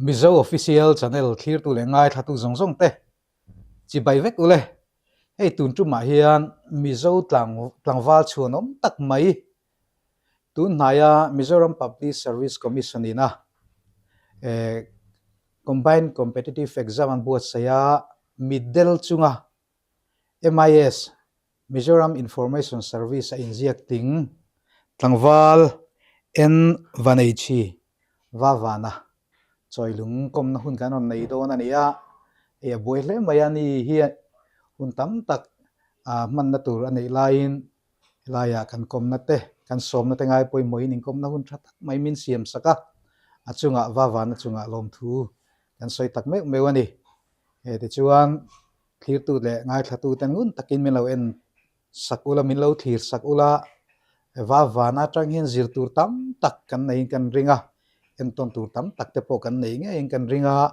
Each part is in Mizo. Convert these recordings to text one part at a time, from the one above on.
Mizo Official Channel thlirtu leh ngaithlatu zawng zawng te chibai vek ule. Hei tun tumah hian Mizo tlangval chhuanawm tak mai tun hnaia Mizoram Public Service Commission ina Combined Competitive Exam an buatsaih a mitdel chunga MIS, Mizoram Information Service a inziak tling tlangval N Vaneichi Vavana chawilung kawmna hun kan rawn nei dawn a ni a, hei a buai hle mai a ni hi hun tam tak hmanna tur a neih laiin helaiah kan kawmna te kan sawmna te ngai pawimawhin inkawmna hun tha tak mai min siam sak a, a chungah Vavana chungah lawmthu kan sawi tak meuh meuh a ni. He tichuan thlirtu leh ngaithlatute ngun takin min lo en sak ula, min lo thlir sak ula, va vana atang hian zir tur tam tak kan neiin kan ring a, entawn tur tam tak te pawh kan nei ngeiin kan ring a,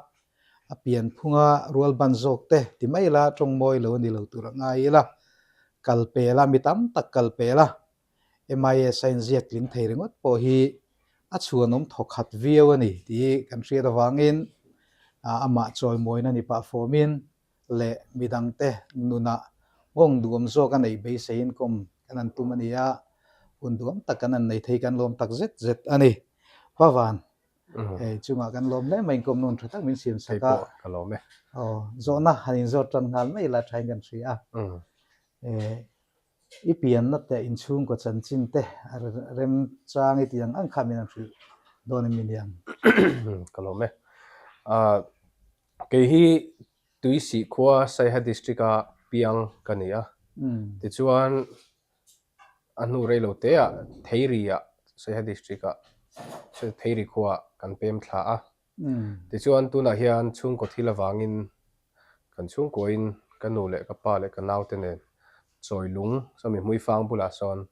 a pian phunga rual ban zawk te ti mai ila tawng mawi lo a ni lo tur a ngai ila, kal pel a, mi tam tak kal pel a, MIS a inziak tling thei ringawt pawh hi a chhuanawm thawkhat viau a ni tih kan hriat avangin amah chawimawina ni pah fawmin leh midangte nunah nghawng duam zawk a neih beiseiin kawm kan han tum a ni a, hun duam tak kan han nei thei kan lawm tak zet zet a ni. Pavan, hei chungah kan lawm hle mai inkawm nawn tha tak min siam sak a. Ka lawm e. Aw, zawhna han inzawt tan nghal mai ila thain kan hria a. I pianna te inchhungkaw chanchin te a remchang i tih ang ang kha min han hrilh dawn em ni niang? Ka lawm e. Kei hi Tuisih khua Saiha District a piang ka ni a. Tichuan a hnu rei lo te ah Theiri ah Saiha District ah Theiri khua ah kan pem thla a. Tichuan tunah hian chhungkaw thil avangin kan chhungkuain ka nu leh ka pa leh ka naute nen Chawilung, sawmi Hmuifang bulah sawn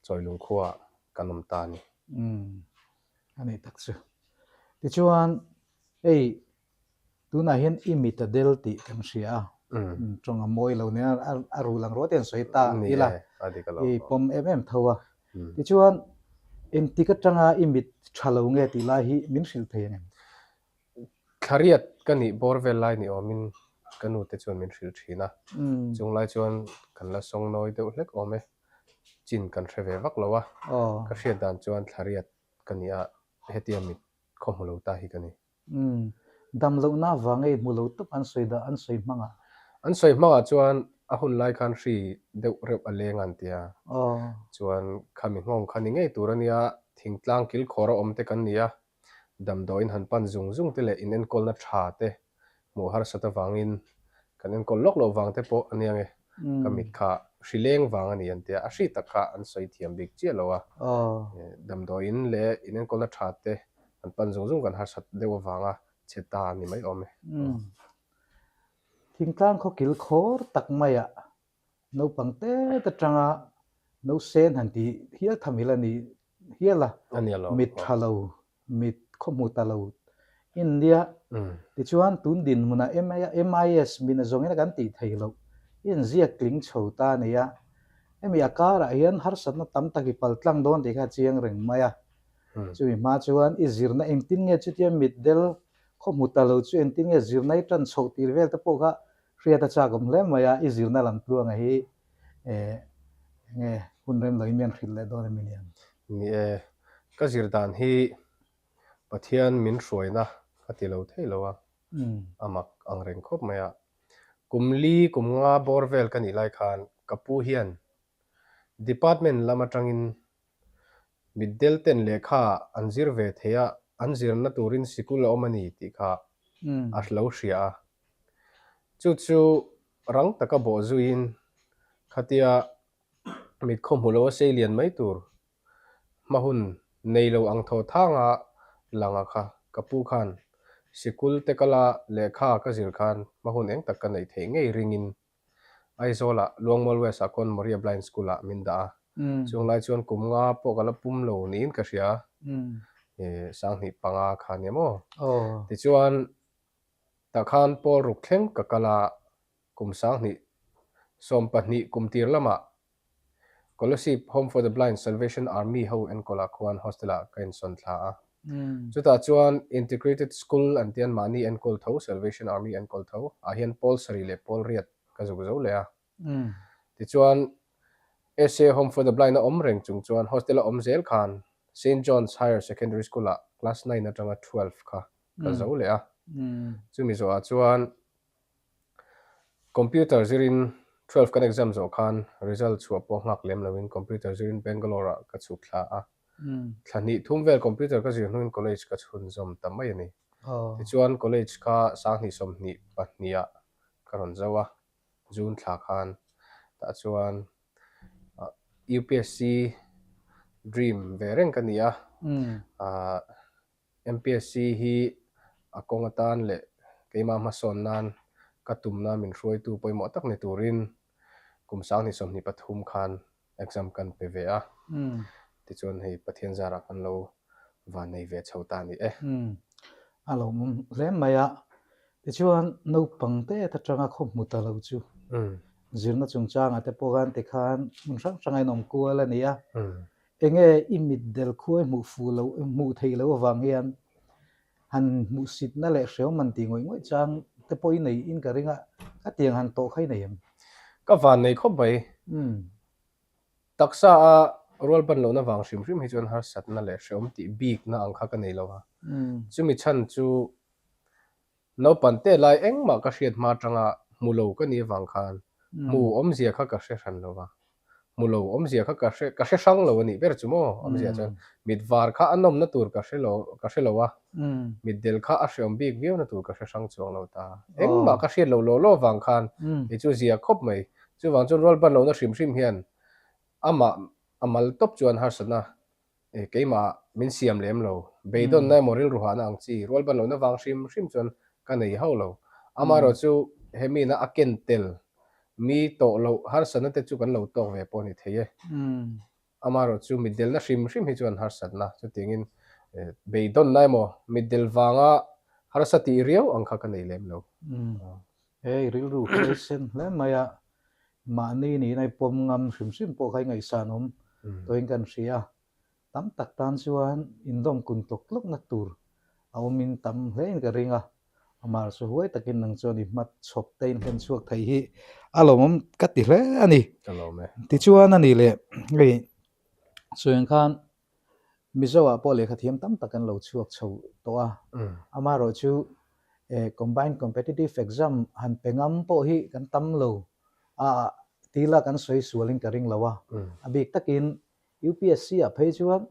Chawilung khuaah kan awm ta a ni. Umm, a nih tak chu. Tichuan hei tunah hian i mit a del tih kan hria a, tawng a mawi lo nen a rul ang ruat hian sawi ta ila i pawm em em tho a. Tichuan, engtik atanga i mit tha lo nge tih lai hi min hrilh thei ang em? Thlariat ka nih bawr vel lai ni awmin ka nu te chuan min hrilh thin a, chung lai chuan kan la sawng nawi deuh hlek awm e, chin kan hre ve vak lo a, ka hriat dan chuan thlariat ka nih a, hetia mit khaw hmu lo ta hi ka ni. Umm, dam lohna avang ei hmu lo tawp an sawi dah, an sawi hmangah. An sawi hmangah chuan a hun lai khan hri deuh reuh a leng a an ti a. Chuan khami nghawng kha ni ngei tur a nia, thingtlang kilkhawr a awm te kan ni a, damdawiin han pan zung zung te leh inenkawlna tha te hmuh harsat avangin kan enkawl lawk loh vang te pawh a nia nge, ka mit kha hri leng vang a ni an tia, a hri tak kha an sawi thiam bik chiah lo a, damdawiin leh inenkawlna tha te an pan zung zung kan harsat deuh avanga che ta a ni mai awm e. Thingtlang khaw kil khawr tak maiah naupang te te tanga nausen han ti hial tham ila ni hial a, mit tha lo mit khawhmu ta lo India tichuan tun dinhmunah MIS min a zawngin a kan tih thei loh inziak tling chho ta a ni a, hemi a karah hian harsatna tam tak i pal tlang dawn tih kha a chiang reng mai a, chumi hma chuan i zirna engtin nge chutia mitdel khawhmu ta lo chu engtin nge zirna i tan chhoh tir vel te pawh kha hriat a chak awm hle mai a, i zirna lam tluanga hi enge hun rem loin mian hrilh leh dawn em ni ang? Ni e, ka zir dan hi Pathian min hruaina ka ti lo thei lo a, a mak ang reng khawp mai a. Kum li kum nga bawr vel ka nih lai khan ka pu hian department lam atangin mitdel ten lehkha an zir ve thei a, an zirna turin sikul a awm a ni tih kha a lo hria a. Chu chu rang taka bawh zuiin khatia mit khaw hmu lo a sei lian mai tur hma hun nei lo ang thaw thanga langa kha ka pu khan sikul te kala lehkha ka zir khan hma hun eng tak ka neih theih ngei ringin Aizawlah Luangmual West ah khawn Moria Blind School ah min dah a, chung lai chuan kum nga pawh ka la pum lo niin ka hria, 2005 kha nia maw? Tichuan tah khan Pawl ruk thleng ka kal a, kum 2012 kum tir lamah Kolasib Home for the Blind Salvation Army ho enkawlah khuan hostel ah ka insawn thla a. Chutah chuan Integrated School an tian mahni enkawl tho, Salvation Army enkawl tho ah hian pawl sarih leh pawl riat ka zuk zo leh a. Tichuan SA Home for the Blind a awm reng chung chuan hostel a awm zel khan Saint John's Higher Secondary School ah class nine atanga 12 kha ka zo leh a. Chumi zawhah chuan Computer zirin 12 kan exam zawh khan result chhuah pawh nghak lem loin computer zirin Bangalore ah ka chhuk thla a. Thla hnih thum vel computer ka zir hnuin college ka chhunzawm ta mai a ni. Tichuan college kha sanghnih 22 ah ka rawn zo a, June thla khan tah chuan UPSC dream ve reng ka ni a, MPSC hi a kawng atan leh keimah hmasawn nan ka tumna min hruaitu pawimawh tak ni turin kum 2023 khan exam kan pe ve a, tichuan hei Pathian zarah kan lo van nei ve chho ta a ni e. A lo awm hle mai a, tichuan naupang te atanga khaw hmu ta lo chu zirna chungchangah te pawh khan tikhan hmun hrang hranga inawm kual a ni a, Enge i mitdel khuai hmuh fuh lo, hmuh theih loh avang hian han hmuhsitna leh hreawm han tih ngawih ngawih chang te pawh i nei in ka ring a, ka tiang han tawh kha i nei em? Ka van nei khawp mai. Taksa a rual ban lohna vang hrim hrim hi chuan harsatna leh hreawm tih bikna ang kha ka nei lo a. Chumi chhan chu Naupan te lai engmah ka hriat hma atanga hmu lo ka nih avang khan hmu awmzia kha ka hre hran lo va, hmu lo awmzia kha ka hre ka hre hrang lo a nih ber chu maw? Awmzia chuan mit var kha a nawmna tur ka hre lo ka hre lo a, mit del kha a hreawm bik viauna tur ka hre hrang chuang lo ta. Engmah ka hriat lo law law avang khan kei chu zia khawp mai. Chuvang chuan rual ban lohna hrim hrim hian amah a mal tawp chuan harsatna Keimah min siam lem lo. Beidawnna emaw rilru hahna ang chi rual ban lohna vang hrim hrim chuan ka nei hauh lo. Amaherawh chu he mina a ken tel mi tawh loh harsatna te chu kan lo tawk ve pawh a ni thei e. Amaherawh chu mitdelna hrim hrim hi chuan harsatna chutiangin beidawnna emaw mitdel vanga harsa tih riau ang kha ka nei lem lo. Hei rilru huaisen hle mai a, mahni niin a pawm ngam hrim hrim pawh kha i ngaihsan awm tawhin kan hria. Tam tak tan chuan indawm kun tlawk tlawkna tur a awmin tam hlein ka ring a, amah chu huai takin nang chuan i hmat chhawp te in hlen chhuak thei hi a lawmawm ka ti hle a ni. Tichuan a ni leh hei sawiang khan Mizoah pawh lehkha thiam tam tak an lo chhuak chho tawh a, amaherawh chu Combined Competitive Exam han pe ngam pawh hi kan tam lo a, tila kan sawi sualin ka ring lo a, a bik takin UPSC ah phei chuan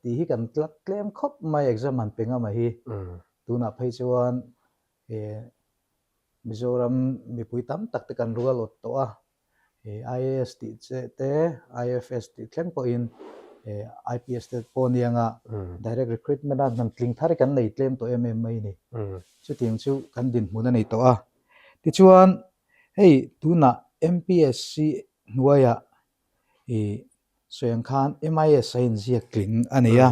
tih hi kan tlat tlem khawp mai exam han pe ngam a hi, tunah phei chuan Mizoram mipui tam tak te kan rual awt tawh a, IAS tih che te, IFS tih thleng pawhin IPS te pawh a nia direct recruitment a hnan tling thar hi kan nei tlem tawh em em mai a ni. Chutiang chu kan dinhmun a nei tawh a. Tichuan hei tunah MPSC hnuaiah ih sawi ang khan MIS a inziak tling a ni a.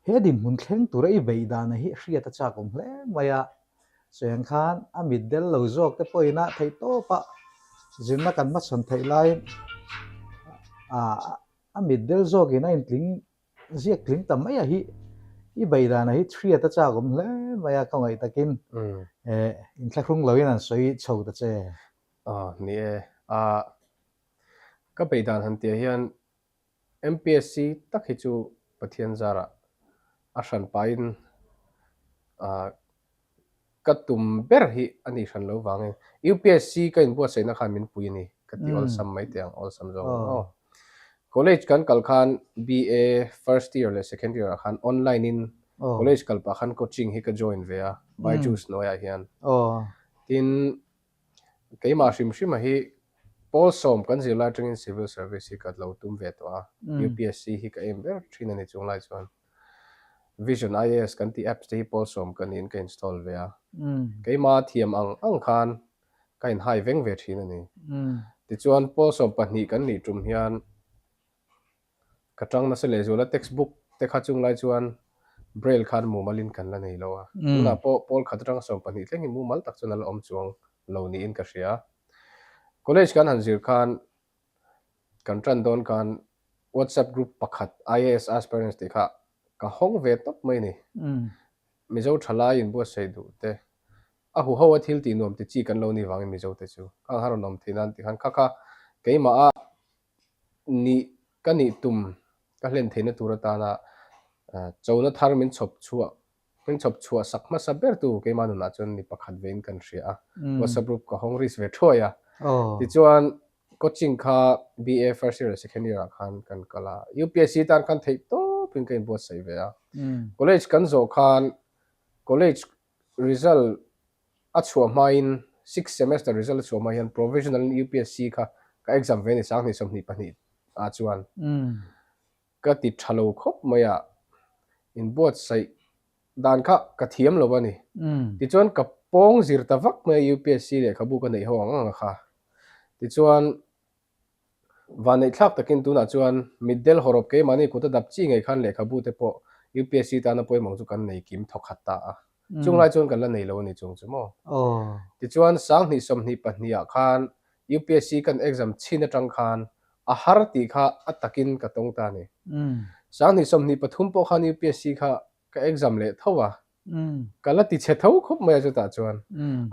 He dinhmun thleng tura i beih dana hi hriat a chak awm hle mai a, sawi ang khan a mit del lo zawk te pawhin a theih tawp a, zirna kan hmachhawn theih laiin a mit del zawkin a intling ziak tling ta mai a hi i beih dana hi hriat a chak awm hle mai a, khawngaih takin inthlahrung loin an sawi chho ta che. Aw ni e, ka beih dan han tih ah hian MPSC tak hi chu Pathian zarah a hran pahin ka tum ber hi a ni hran lo vangin UPSC ka inbuatsaihna khan min pui a ni ka ti awlsam mai teh ang awlsam zawng aw. College kan kal khan BA first year leh second year ah khan online in college kal pah khan coaching hi ka join ve a Byju's hnuaiah hian. Tin Keimah hrim hrima hi pawl sawm kan zir lai atangin civil service hi ka lo tum ve tawh a, UPSC hi ka aim ber thin a ni chung lai chuan Vision IAS kan tih apps te hi pawl sawm ka niin ka install ve a, keimah thiam ang ang khan ka inhai veng ve thin a ni. Tichuan pawl 12 kan nih tum hian Ka tang nasa leh zual a, textbook te kha chung lai chuan Braille khan mumal in kan la nei lo a, tunah pawh pawl khat atanga 12 thleng hi mumal tak chuan a la awm chuang lo niin ka hria. College kan han zir khan kan tan dawn khan WhatsApp group pakhat IAS aspirants tih kha. Ka hawng ve tawp mai ni. Mizo thalai inbuatsaih duh te, a huho a thil tih nuam ti chi kan lo nih vangin Mizo te chu khang khan rawn awm theih nan tikhan kha kha keimah a nih ka nih tum ka hlen theihna tur atana chona thar min chhawp chhuah min chhawp chhuah sak hmasa ber tu keimah nunah chuan mi pakhat vein kan hria a, WhatsApp group ka hawng risk ve thuai a. Tichuan Coaching kha BA first year leh second year ah khan kan kal a, UPSC tan khan theih tawpin ka inbuatsaih ve a. College kan zawh khan college result a chhuah hmain sixth semester result a chhuah hma hian provisional in UPSC kha ka exam ve a ni sanghnih 22 ah chuan ka ti tha lo khawp mai a, inbuatsaih dan kha ka thiam lo a ni. Tichuan ka pawng zir ta vak mai a UPSC lehkhabu ka neih ho ang ang a kha. Tichuan vanneihthlak takin tunah chuan mitdel hawrawp keimahni kut a dap chi ngei khan lehkhabu te pawh UPSC tana pawimawh chu kan nei kim thawkhat ta a. Chung lai chuan kan la nei lo a ni chung chu maw. Tichuan 2022 ah khan UPSC kan exam chhin atang khan a har tih kha a takin ka tawng ta a ni. 2023 pawh khan UPSC kha ka exam leh tho a, ka la ti chhe tho khawp mai a chutah chuan.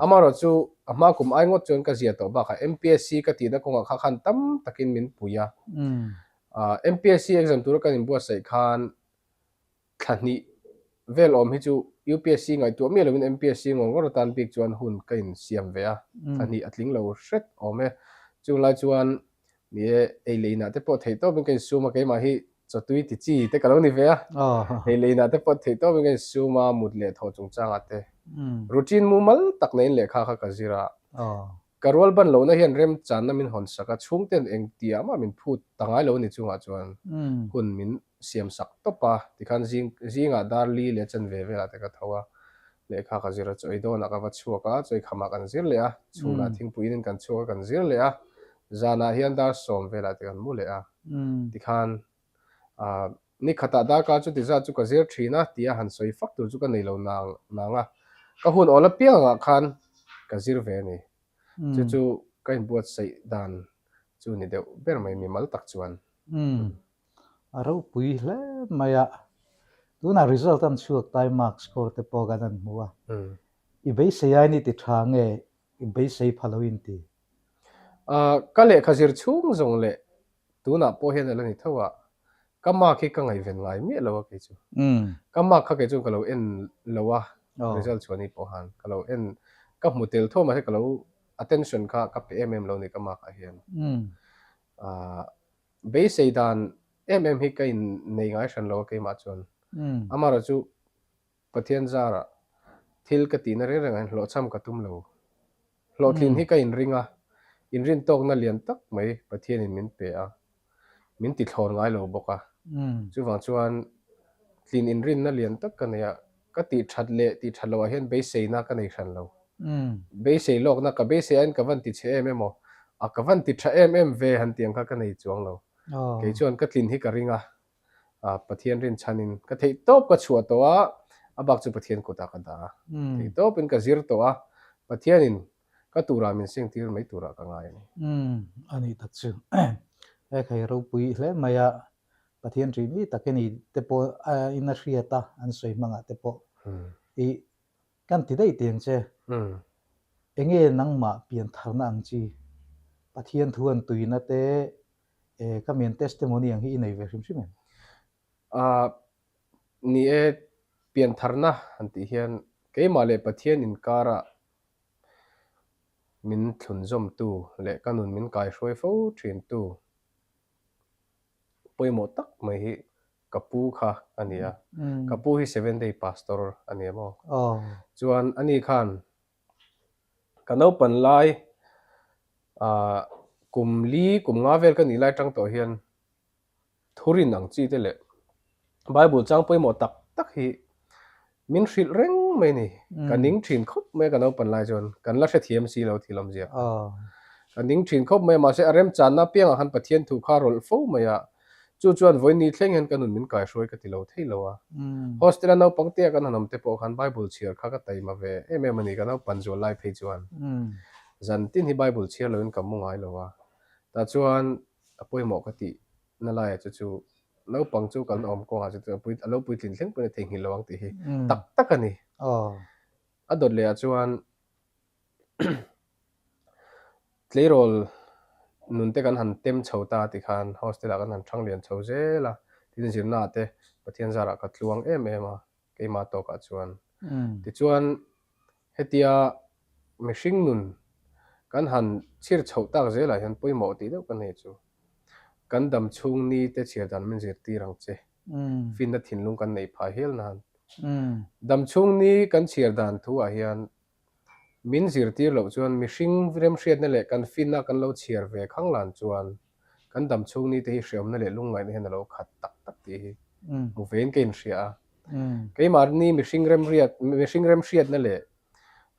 Amaherawh chu a hma kum ai ngawt chuan ka zia tawh bakah MPSC ka tihna kawngah kha khan tam takin min pui a. MPSC exam tura kan inbuatsaih khan thla hnih vel awm hi chu UPSC ngaihtuah miah lovin MPSC ngawr ngawr atan bik chuan hun ka insiam ve a, thla hnih a tling lo hret awm e. Chung lai chuan Ni e, ei leh inah te pawh theih tawpin ka insum a, keimah hi chawtui ti chi te ka lo ni ve a. Ei leh inah te pawh theih tawpin ka insum a, mut leh thawh chungchangah te. Routine mumal tak neiin lehkha kha ka zir a. Ka rual ban lohna hian remchanna min hawn sak a, chhungten engtiah mah min phut ta ngai lo a ni chungah chuan hun min siam sak tawp a, tikhan zing zingah dar li leh chanve velah te ka tho a, lehkha ka zir a, chawi dawnah ka va chhuak a, chawi khamah kan zir leh a, chhunah thingpui in kan chhuak a kan zir leh a, zanah hian dar 10 velah te kan mu leh a, tikhan ah ni khatah darkar chuti zat chu ka zir thin a tia han sawi fak tur chu ka nei lo nang nang a, ka hun awl apiang angah khan ka zir ve a ni, chu chu ka inbuatsaih dan chu ni deuh ber mai mimal tak chuan. A ropui hle mai a, tunah result an chhuak tai mark score te pawh kan han hmu a, i beisei aiin i ti tha nge i beisei pha lo in ti? Ka lehkha zir chhung zawng leh tunah pawh hian a la ni tho a, ka mark hi ka ngaihven ngai miah lo a kei chu. Ka mark kha kei chuan ka lo en lo a, result chhuah ni pawh han ka lo en, ka hmu tel tho mahse ka lo attention kha ka pe em em lo ni ka mark ah hian. Beisei dan em em hi ka in nei ngai hran lo a keimah chuan. Amaherawh chu Pathian zarah thil ka tihna reng rengah hian hlawhchham ka tum lo. Hlawhtlin hi ka inring a, inrintawkna lian tak mai Pathianin min pe a, min tithlawn ngai lo bawk a. Chuvang chuan tlin inrinna lian tak ka nei a, ka tih that leh tih that loh ah hian beiseina ka nei hran lo. Beisei lawkna ka beisei aiin ka van ti chhe em em aw, a ka van ti tha em em ve han tih ang kha ka nei chuang lo. Kei chuan ka tlin hi ka ring a, Pathian rinchhanin ka theih tawp ka chhuah tawh a, a bak chu Pathian kutah ka dah a. Theih tawpin ka zir tawh a, Pathianin ka turah min sengtir mai turah ka ngai a ni. A nih tak chu. He khai ropui hle mai a, Pathian ṭih mi tak i ni te pawh in a hriat a, an sawi hmangah te pawh i kan ti daih tiang che. Enge nangmah piantharna ang chi Pathian thu an tuina te ka mian testimony ang hi i nei ve hrim hrim em? Ni e, piantharna han tih hian keimah leh Pathian inkarah min thlunzawmtu leh ka nun min kaihruai fo thintu pawimawh tak mai hi ka pu kha a ni a. Ka pu hi Seven Day Pastor a ni a maw? Chuan ani khan ka naupan lai ah kum li kum nga vel ka nih lai tang tawh hian Thurin ang chi te leh Bible chang pawimawh tak tak hi min hrilh reng mai ni. Ka ning thin khawp mai a ka naupan lai chuan kan la hrethiam si lo thil awmzia kha. Ka ning thin khawp mai a mahse a remchanna apiangah khan Pathian thu kha rawlh fo mai a, chu chuan vawiin thleng hian ka nun min kaihruai ka ti lo thei lo a. Hostel a naupang te a kan han awm te pawh khan Bible chhiar kha ka taima ve em em a ni ka naupan zual lai phei chuan. Zan tin hi Bible chhiar loin ka mu ngai lo a, tah chuan a pawimawh ka tih na laiah chu chu. Naupang chu kan awm kawngah chu chuan a lo puitlin thleng pawhin a theihnghilh lo ang tih hi tak tak a ni. A dawt lehah chuan tleirawl nun te kan han tem chho ta tikhan hostel ah kan han thang lian chho zel a, tin zirna ah te Pathian zarah ka tluang em em a keimah tawkah chuan. Tichuan hetia mihring nun kan han chhir chhoh tak zelah hian pawimawh tih deuh ka nei chu. Kan dam chhung ni te chhiar dan min zirtir ang che. Finna thinlung kan neih phah hial nan. Dam chhung ni kan chhiar dan thu ah hian min zirtir loh chuan mihring remhriatna leh kan finna kan lo chhiar ve khang lan chuan kan dam chhung ni te hi hreawmna leh lungngaihna hian a lo khat tak tak tih hi hmu vein ka inhria a. Keimahni mihring remriat mihring remhriatna leh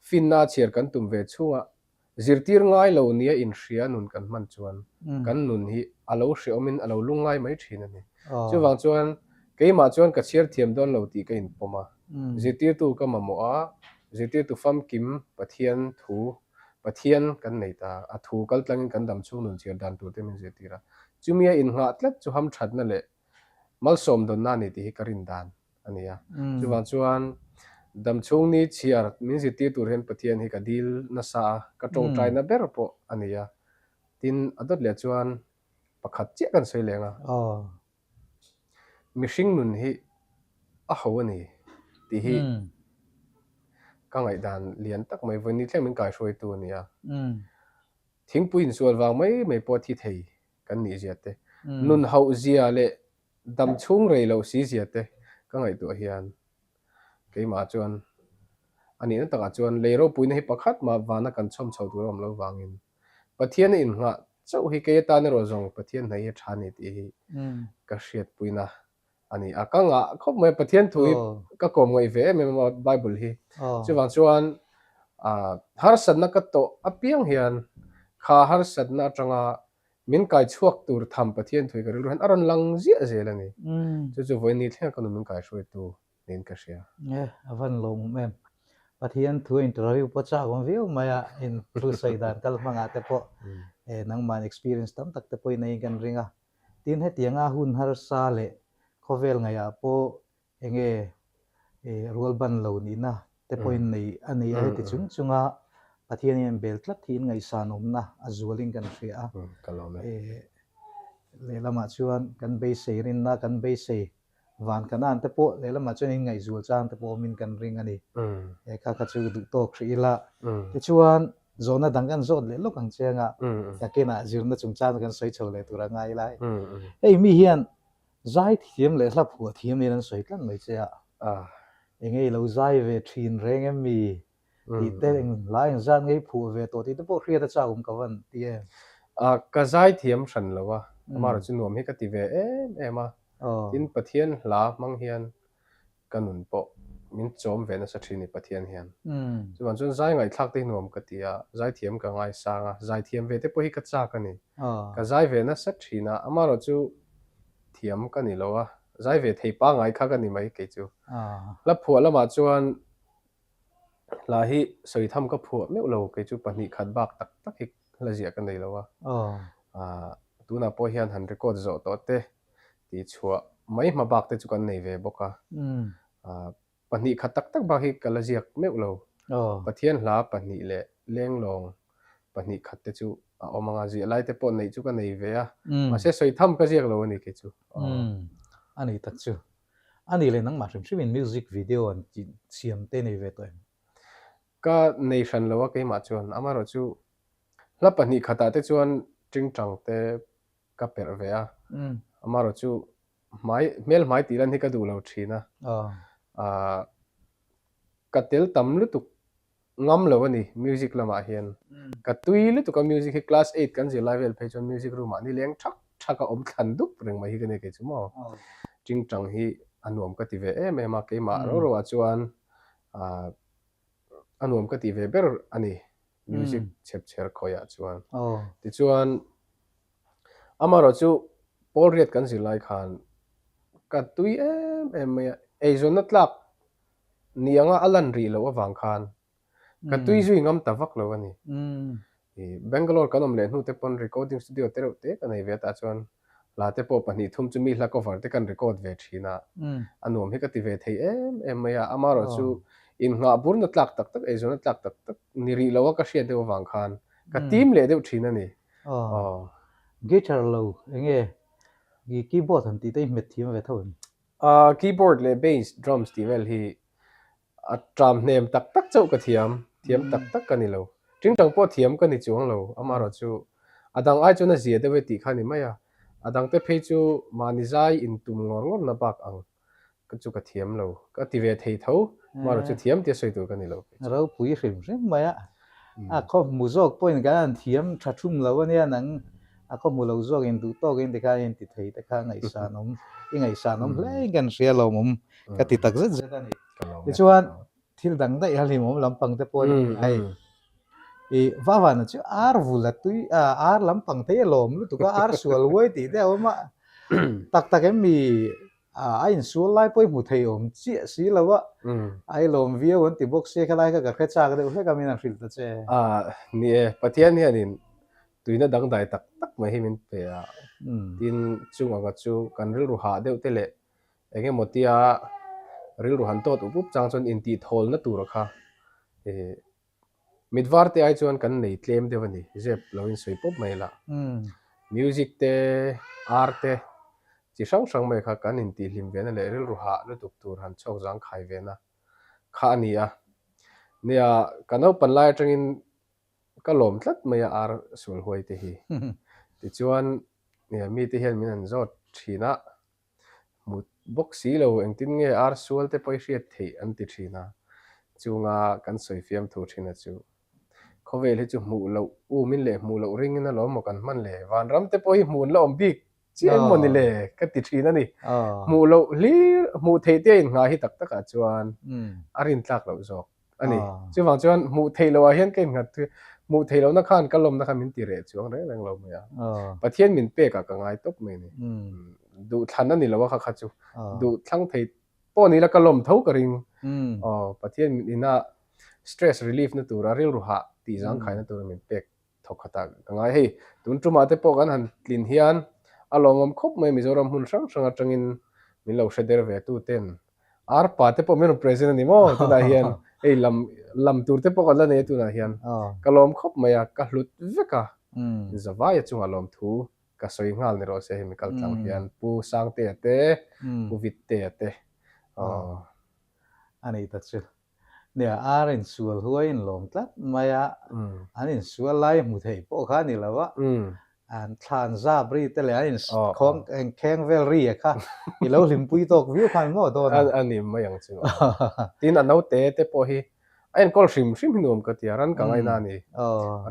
finna chhiar kan tum ve chhungah Zirtir ngai lo nia inhria nun kan hman chuan kan nun hi a lo hreawmin a lo lungngai mai thin a ni. Chuvang chuan keimah chuan ka chhiar thiam dawn lo tih ka inpawm a. Zirtirtu ka mamawh a, zirtirtu famkim Pathian thu, Pathian kan nei ta, a thu kaltlangin kan dam chhung nun chhiar dan turte min zirtir a. Chumi a innghah tlat chu hamthatna leh malsawm dawnna a ni tih hi ka rin dan. a ni a. Chuvang chuan damchhung ni chhiar min zirtir tur hian Pathian hi ka dil nasa a, ka tawngtaina ber pawh a ni a. Tin, a dawt leh chuan pakhat chiah kan sawi leng a, mihring nun hi a ho a ni tih hi ka ngaihdan lian tak mai vawiin ni thleng min kaihruaitu a ni a. Thingpui insual vang mai mai pawh thi thei kan nih zia te, nun hauh zia leh Dam chhung rei loh si zia te ka ngaihtuah hian keimah chuan a nihna takah chuan lei ropuina hi pakhat mah vana kan chhawm chho tur a awm lo vangin Pathian a innghah chauh hi kei atan erawh zawng Pathian hnaih hi a tha a ni tih hi ka hriatpuina a ni a. Ka ngah khawp mai a, Pathian thu hi ka kawm ngaih ve em em a Bible hi. Chuvang chuan harsatna ka tawh apiang hian kha harsatna atanga Min kai chhuak tur tham Pathian thui ka rilru hian a rawn lang ziah zel a ni. Chu chu vawiin thleng ka nu min kai hruaitu niin ka hria. E, a van lawmawm em. Pathian thu interview pawh chak awm viau mai a, in thu sawi dan kal hmangah te pawh e nangmah experience tam tak te pawhin a in kan ring a. Tin hetianga hun harsa leh khawvel ngaihah pawh Enge rual ban lo nihna te pawhin nei a nei a, heti chung chunga Pathian hian bel tlat hi in ngaihsan awmna a zualin kan hria a. Lehlamah chuan kan beisei rinna, kan beisei van kanan te pawh lehlamah chuan in ngaihzual chang te pawh awmin kan ring a ni. Kha kha chu duh tawk hrih ila. Tichuan zawhna dang kan zawt leh lawk ang che anga nakinah zirna chungchang kan sawi chho leh tur a ngai lai. Hei mi hian Zai thiam leh hla phuah thiam niin an sawi tlat mai che a. Enge i lo zai ve thin reng em mi? Tih te eng hla eng zat nge i phuah ve tawh tih te pawh hriat a chak awm ka van ti em? Ka zai thiam hran lo a, amaherawhchu chu nuam hi ka ti ve em em a. Tin, Pathian hla hmang hian ka nun pawh min chawm ve nasa thin i Pathian hian. Chuvang chuan zai ngaihthlak te hi nuam ka ti a, zaithiam ka ngaisang a, zaithiam ve te pawh hi ka chak a ni. Ka zai ve nasa thin a, amaherawh chu thiam ka ni lo a, zai ve thei pangngai kha ka ni mai kei chu. Hla phuah lamah chuan hla hi sawi tham ka phuah meuh lo, kei chu pahnih khat bak tak tak hi hla ziah ka nei lo a. Tunah pawh hian han record zawh tawh te tih chhuah mai hma bak te chu kan nei ve bawk a. Pahnih khat tak tak bak hi ka la ziak meuh lo. Pathian hla pahnih leh lenglawng pahnih khat te chu a awm ang a, ziah lai te pawh neih chu ka nei ve a. Mahse sawi tham ka ziak lo a ni kei chu. A ni tak chu. A ni leh nangmah hrim hrimin music video an siam te nei ve tawh em? Ka nei hran lo a keimah chuan. Amaherawhchu hla pahnih khatah te chuan tingtang te ka perh ve a, amaherawh chu hmai hmel hmai tih lan hi ka duh lo thin a, ah ka tel tam lutuk ngam lo a ni music lamah hian, ka tui lutuk a music hi class eight kan zir lai vel phei chuan music room ah nileng thak thak a awm thlan dup reng mai hi ka nia kei chu maw, tingtang hi a nuam ka ti ve em em a keimah ro ro ah chuan ah a nuam ka ti ve ber a ni music chhep chher khawiah chuan. Tichuan amaherawh chu pawl riat kan zir lai khan ka tui em em mai a, eizawnna tlak ni anga a lan rih loh avang khan ka tui zui ngam ta vak lo a ni. Bangalore kan awm leh hnu te pawn recording studio te reuh te ka nei ve a tah chuan. Hla te pawh pahnih thum chu mi hla cover te kan record ve thin a, a nuam hi ka ti ve thei em em mai a, amaherawhchu innghah burna tlak tak tak, eizawnna tlak tak tak ni rih lo a ka hriat deuh avang khan ka tim leh deuh thin a ni. Aw. Guitar lo enge keyboard han tih te hi hmet thiam ve tho em? Keyboard leh bass, drums tih vel hi A ṭam hnem tak tak chauh ka thiam, thiam tak tak ka ni lo. Ṭingṭang pawh thiam ka ni chuang lo, amaherawh chu a dang ai chuan a zia deuh e tih kha a ni mai a, a dangte phei chu mahni zai intum ngawr ngawrna bak ang chu ka thiam lo, ka ti ve thei tho, amaherawh chu thiam tia sawi tur ka ni lo phei chu. Ropui hrim hrim mai a, a khaw hmu zawk pawhin kan han thiam ṭha ṭhum lo a nia, nang a khaw hmu lo zawkin duh tawkin tikhan i inti thei te kha ngaihsanawm, i ngaihsanawm hle in kan hria lawmawm. Ka ti tak zet zet a ni. Tichuan thil dang daih a hlimawm lampang te pawh ni hei i Vavana chu ar vul a tui ar lampang te hi a lawm lutuk a ar sual huai tih te a awm a tak tak em mi a insual lai pawh i hmu thei awm chiah si lo a a i lawm viau an ti bawk sia khelai kha ka hre chak deuh hlek a min han hrilh ta che. Ni e, Pathian hianin tuina dangdai tak tak mai hi min pe a, tin chung anga chu kan rilru hah deuh te leh Eng emaw tia rilru han tawt up up chang chuan intihthawlna tura kha ih mit var te ai chuan kan nei tlem deuh a ni, zep lo in sawi pawp mai la. Music te, ar te chi hrang hrang mai kha kan intihhlim ve na leh rilru hah lutuk tur han chhuak zangkhai ve na kha a ni a. Nia, ka naupan lai atangin ka lawm tlat mai a ar sual huai te hi. Tichuan, mite hian min han zawt thin a, Hmu bawk si lo, engtin nge ar sual te pawh i hriat theih an ti thin a, chunga kan sawi fiam thu thin a chu. Khawvel hi chu hmuh loh umin leh hmuh loh ringin alawm maw kan hman le, vanram te pawh hi hmuh an la awm bik chiah em maw ni le ka ti thin a ni. Hmuh loh hlir, hmuh theih te a innghah hi tak takah chuan a rintlak loh zawk. A ni. Chuvang chuan hmuh theih loh ah hian ka innghat thui a, hmuh theih lohna khan ka lawmna khan min ti reh chuang reng reng lo mai a. Pathian min pek ah ka ngai tawp mai a ni. Duhthlan a ni lo a kha kha chu. Duhthlang thei pawh ni ila ka lawm tho ka ring. Aw, Pathian min ina stress relief na tura rilru hah tih zangkhaina tura min pek thawk khat ah ka ngai. Hei tun tumah te pawh kan han tlin hian a lawmawm khawp mai Mizoram hmun hrang hrang atangin min lo hre der ve tu ten arpa te pawh min rawn present a ni maw tunah hian hei lam lam tur te pawh kan la nei a tunah hian ka lawm khawp mai a ka hlut vek a Zavaia chungah lawmthu ka sawi nghal ni rawh se hemi kal tlang hian Pu Sangtea te Pu Vittea te aw a nei ta chu. Nia, ar insual huai in lawm tlat mai a, an insual lai hmu thei pawh kha a ni lo a, an thlan zap ri te leh an inkhawng engkheng vel ri a kha i lo hlimpui tawk viau khan maw dawn a? A ni mai ang chu. Tin, a naute te pawh hi a enkawl hrim hrim hi nuam ka ti a, ran ka ngaina a ni.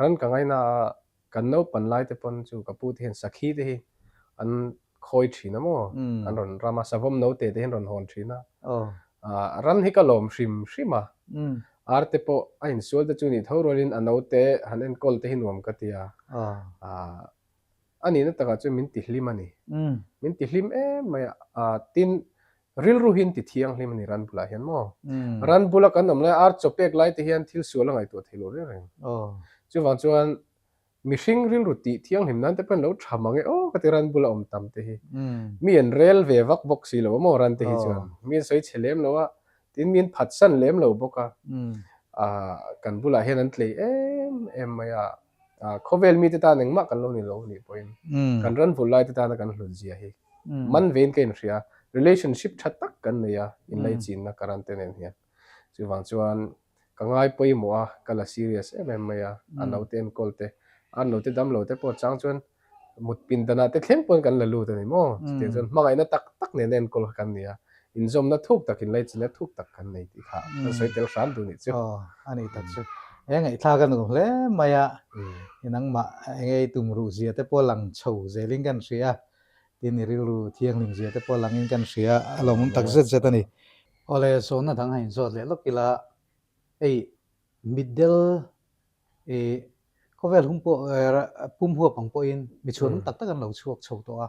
Ran ka ngaina a, Kan naupan lai te pawn chu ka pu te hian sakhi te hi an khawi thin a maw? An rawn ram a, savawm note te hi an rawn hawn thin a. Ran hi ka lawm hrim hrim a, ar te pawh a insual te chu nih tho rualin a note han enkawl te hi nuam ka ti a. A nihna takah chuan min tihlim a ni. Min tihlim em mai a, tin Rilru hi an ti thianghlim a ni ran bulah hian maw? Ran bula kan awm lai ar chaw pek lai te hian thil sual a ngaihtuah thei lo reng reng. Chuvang chuan mihring rilru tih thianghlim nan te pawh an lo tha mang e aw ka ti ran bula awm tam te hi. Mi an rel ve vak bawk si lo a maw ran te hi chuan. Mi an sawi chhe lem lo a, tin mi an phatsan lem lo bawk a. Kan bulah hian an tlei em em mai a, khawvel mite tan engmah kan lo ni lo nih pawhin kan ran vul lai te tana kan hlut zia hi. Man vein ka inhria, relationship tha tak kan nei a, inlaichinna ka ran te nen hian. Chuvang chuan ka ngai pawimawh a, ka la serious em em mai a, a naute enkawl te, a naute damlo te pawh chang chuan mut pindanah te thleng pawn kan la lut a ni maw? Chutiang chuan hmangaihna tak tak nena enkawl kha kan ni a, inzawmna thuk tak, inlaichinna thuk tak kan nei tih kha kan sawi tel hram duh nih chu. Aw, a ni tak chu. He ngaihthlak a nuam hle mai a, nangmah enge i tum ruh zia te pawh lang chho zelin kan hria a, Tin i rilru thianghlim zia te pawh langin kan hria a lawmawm tak zet zet a ni. Awle zawhna dang a inzawt leh lawk ila hei mitdel i khawvel hum pawh pum huap ang pawhin mi chhuanawm tak tak an lo chhuak chho tawh a,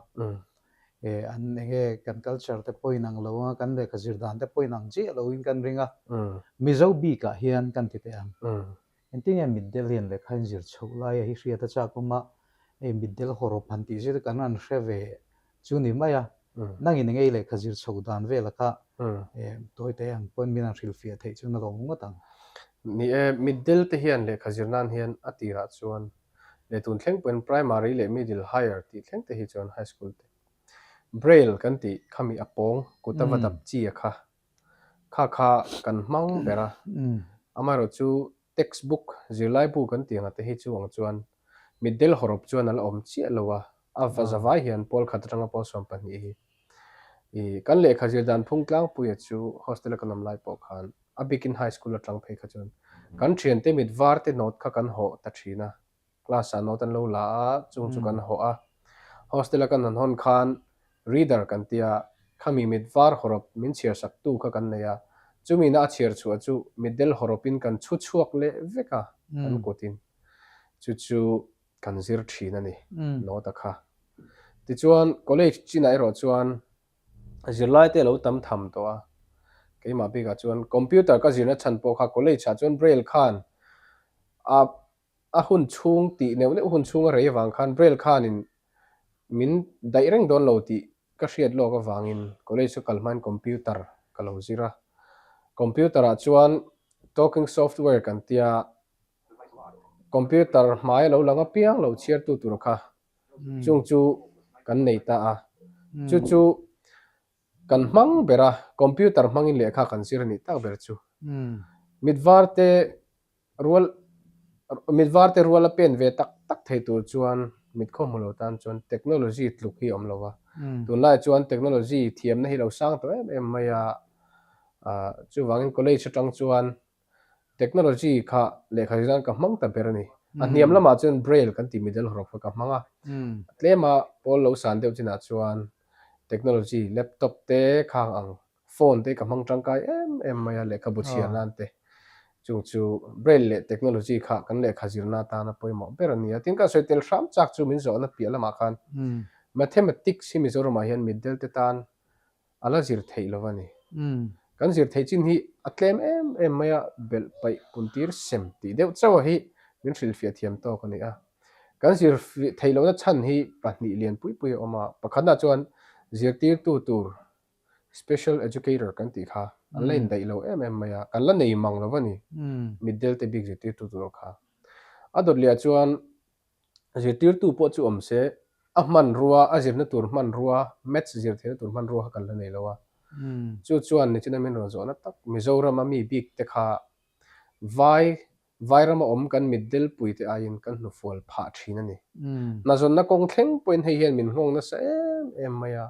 an enge kan culture te pawh inang lo a, kan lehkha zir dan te pawh inang chiah loin kan ring a, Mizo bikah hian kan ti teh ang. Engtin nge mitdel hian lehkha in zir chhoh laia hi hriat a chak awm a, hei mitdel hawrawp han tih zir kan han hre ve. chu ni mai a. Nangin engei lehkha zir chho dan vela kha tawi te ang pawn min an hrilhfiah theih chu na lawm ngawt ang. Ni e, mitdel te hian lehkha zir nan hian a tirah chuan leh tun thleng pawhin primary leh middle higher tih thleng te hi chuan high school te braille kan tih khami a pawng kut a va dap chi a kha kha kha kan hmang ber a. Amaherawhchu chu Textbook, zirlaibu kan tih anga te hi chu ang chuan mitdel hawrawp chuan a la awm chiah lo a, a va zavai hian pawl khat atanga pawl 12 hi i kan lehkha zir dan phung tlangpuia chu hostel a kan awm lai pawh khan a bikin high school atang phei kha chuan kan thiante mit var te note kha kan hawh ta thin a. Class ah note an lo la a, chung chu kan hawh a. Hostel a kan han hawn khan reader kan tia, khami mit var hawrawp min chhiar sak tu kha kan nei a, chumi na a chhiar chhuah chu mitdel hawrawp in kan chhu chhuak leh vek a, kan kut in. Chu chu kan zir thin a ni, note a kha. Tichuan college chinah erawh chuan zirlai te a lo tam tham tawh a, keimah bikah chuan computer ka zirna chhan pawh kha college ah chuan braille khan a A hun chhung tih neuh neuh hun chhung a rei avang khan Braille khanin min daih reng dawn lo tih ka hriat lawk avangin college ka kal hmain computer ka lo zir a. Computer ah chuan talking software kan tia, computer hmai a lo lang apiang lo chhiartu tur kha chung chu kan nei ta a. Chu chu kan hmang ber a, computer hmangin lehkha kan zir a nih tak ber chu. Mit var te Rual, mit var te rual a pen ve tak tak thei tur chuan mit khaw hmu lo tan chuan technology tluk hi a awm lo a. Tunlai chuan technology thiamna hi lo sang tawh em em mai a, chuvangin college atang chuan technology kha lehkha zir nan ka hmang ta ber a ni. A hniam lamah chuan braille kan tih middle hawrawp kha ka hmang a, tlema pawl lo san deuh chinah chuan technology laptop te khang ang Phone te ka hmang tangkai em em mai a, lehkhabu chhiar nan te. Chung chu Braille leh technology kha kan lehkha zirna atana pawimawh ber a ni a. Tin, ka sawi tel hram chak chu min zawhna piah lamah khan Mathematics hi Mizoramah hian mitdel te tan a la zir theih lo a ni. Kan zir theih chin hi a tlem em em mai a, belh paih puntir sem tih deuh chauh hi min hrilhfiah thiam tawk a ni a. Kan zir theih lohna chhan hi pahnih lian pui pui a awm a, pakhatna chuan zirtirtu tur Special Educator kan tih kha an la indaih lo em em mai a, kan la nei mang lo va ni, mitdel te bik zirtirtu tur kha. A dawt leh ah chuan zirtirtu pawh chu awm se, a hmanrua, a zirna tur hmanrua, maths zir theihna tur hmanrua kha kan la nei lo a. Chu chuan nichina min rawn zawhna tak Mizoram a mi bik te kha vai Vairama awm kan mitdel pui te aiin kan hnufual phah thin a ni. Hnazawnna kawng thleng pawhin hei hian min nghawng nasa em em mai a,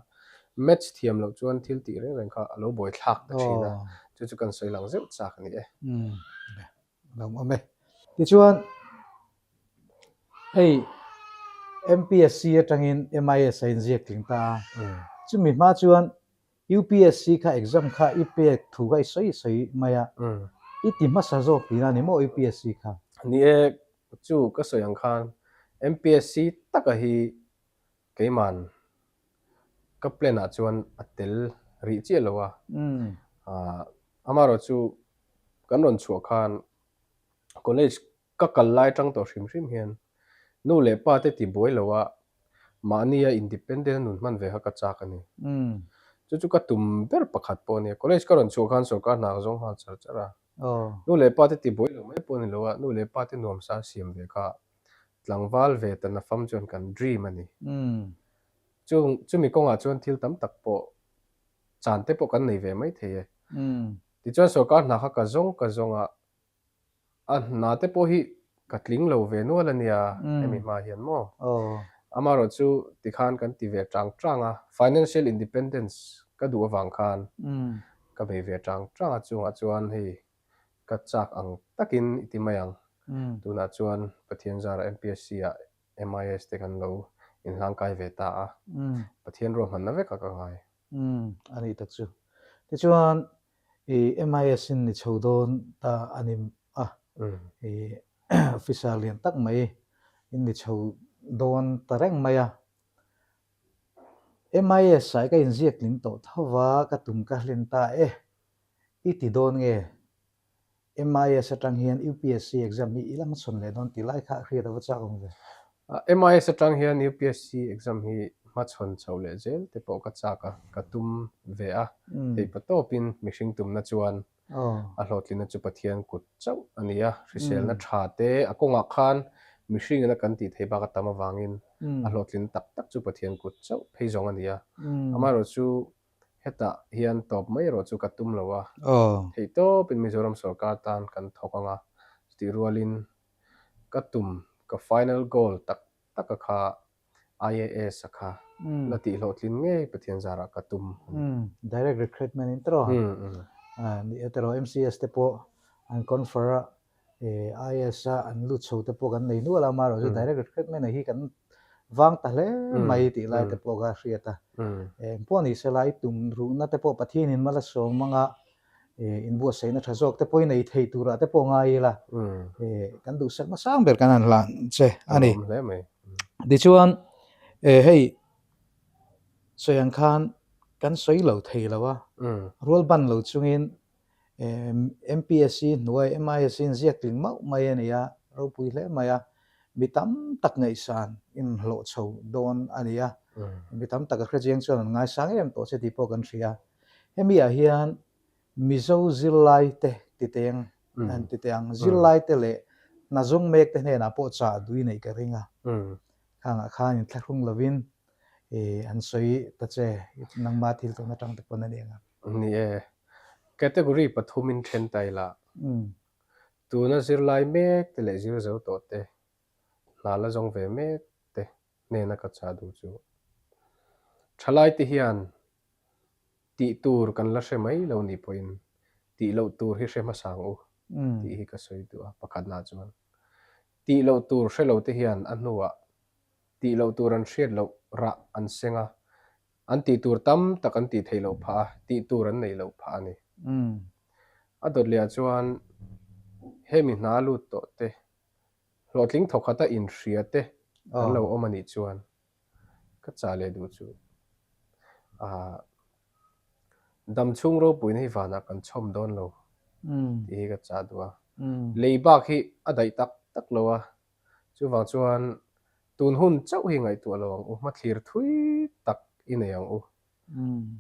match thiam loh chuan thil tih reng reng kha a lo buai thlak ta thin a, chu chu kan sawi lang zeuh chak a ni e. Umm, lo awm e. Tichuan, hei MPSC atangin MIS a inziak tling ta a, chumi hma chuan UPSC kha exam kha i pek thu kha i sawi sawi mai a, i ti hmasa zawk tihna a ni maw UPSC kha? Ni e, chu ka sawi ang khan MPSC taka hi keiman ka plan ah chuan a tel rih chiah lo a, amaherawh chu kan rawn chhuah khan college Ka kal lai tang tawh hrim hrim hian nu leh pa te ti buai lo a, mahnia independent a nun hman ve kha ka chak a ni. Chu chu ka tum ber pakhat pawh a nia. College ka rawn chhuah khan sorkar hna ka zawng nghal char char a. Nu leh pa te ti buai lo mai pawh a ni lo a, nu leh pa te nuamsa siam ve kha tlangval ve ta nafam chuan kan dream a ni. Chung chumi kawngah chuan thil tam tak pawh chan te pawh kan nei ve mai thei e. Tichuan sorkar hna kha ka zawng ka zawng a, A hna te pawh hi ka tling lo ve nual a nia hemi hma hian maw? Amaherawh chu tikhan kan ti ve tang tang a, financial independence ka duh avang khan ka bei ve tang tang a, chungah chuan hei ka chak ang takin i ti mai ang. Tunah chuan Pathian zarah MPSC ah MIS te kan lo inhlangkai ve ta a, Pathian ruahmanna vekah ka ngai. A nih tak chu. Tichuan I MIS in ni chho dawn ta a ni a, i officer lian tak mai in ni chho dawn ta reng mai a. MIS ah ka inziak tling tawh tho va, ka tum ka hlen ta e, i ti dawn nge? MIS atang hian UPSC exam hi i la hmachhawn leh dawn tih lai kha hriat a va chak awm ve. MIS atang hian UPSC exam hi hmachhawn chhoh leh zel te pawh ka chak a, ka tum ve a, theihpatawpin mihring tumna chuan a hlawhtlinna chu Pathian kut chauh a ni a, hriselna tha te a kawngah khan mihringin a kan tih theih bak a tam avangin a hlawhtlinna tak tak chu Pathian kut chauh phei zawng a ni a, amaherawhchu hetah hian tawp mai erawh chu ka tum lo a, theihtawpin Mizoram sorkar tan kan thawk ang a, chutih rualin ka tum ka final goal tak tak a kha IAS a kha la tih hlawhtlin ngei Pathian zarah ka tum a ni. Direct recruitment in tawh ni e tawh MCS te pawh an confer a IAS a an lut chho te pawh kan nei nual a amaherawhchu direct recruitment hi kan vang ta hle mai tih lai te pawh kha a hriat a. Engpawh ni sela i tum ruhna te pawh Pathianin mal a sawm anga inbuatsaihna tha zawk te pawhin ei thei turah te pawh ngai ila kan duhsakna sang ber kan han hlan che a ni. Tichuan hei sawi ang khan kan sawi lo thei lo a, rual ban lo chungin MPSC hnuai MISC in ziak tling mauh mai a ni a, ropui hle mai a, mi tam tak ngaihsan inhlawh chho dawn a ni a, mi tam tak a hrechiang chuan an ngaisang em tawh che tih pawh kan hria. Hemi ah hian Mizo zirlai te ti teng an ti teh ang, zirlai te leh hna zawng mek te hnenah pawh chah dui neih ka ring a. Khangah khan inthlahrung lovin an sawi ta che, nangma thil tawn atang te pawn a ni ang a. Ni e, category pathumin then ta ila, tuna zirlai mek te leh zir zo tawh te, hna la zawng ve mek te hnena ka chah duh chu. Thalai te hian Tih tur kan la hre mai lo nih pawhin tih loh tur hi hre hmasa ang u tih hi ka sawi duh a, pakhatna chuan tih loh tur hre lo te hian a hnuah tih loh tur an hriat loh rah an seng a, an tih tur tam tak an tih theih loh phah a, tih tur an neih loh phah a ni. A dawt lehah chuan hemi hna lut tawh te, hlawhtling thawkhata inhria te an lo awm a nih chuan Ka chah leh duh chu ah dam chhung ropuina hi vanah kan chhawm dawn lo tih hi ka chah duh a. Lei bak hi a daih tak tak lo a, chuvang chuan tun hun chauh hi ngaihtuah lo ang u, hmathlir thui tak i nei ang u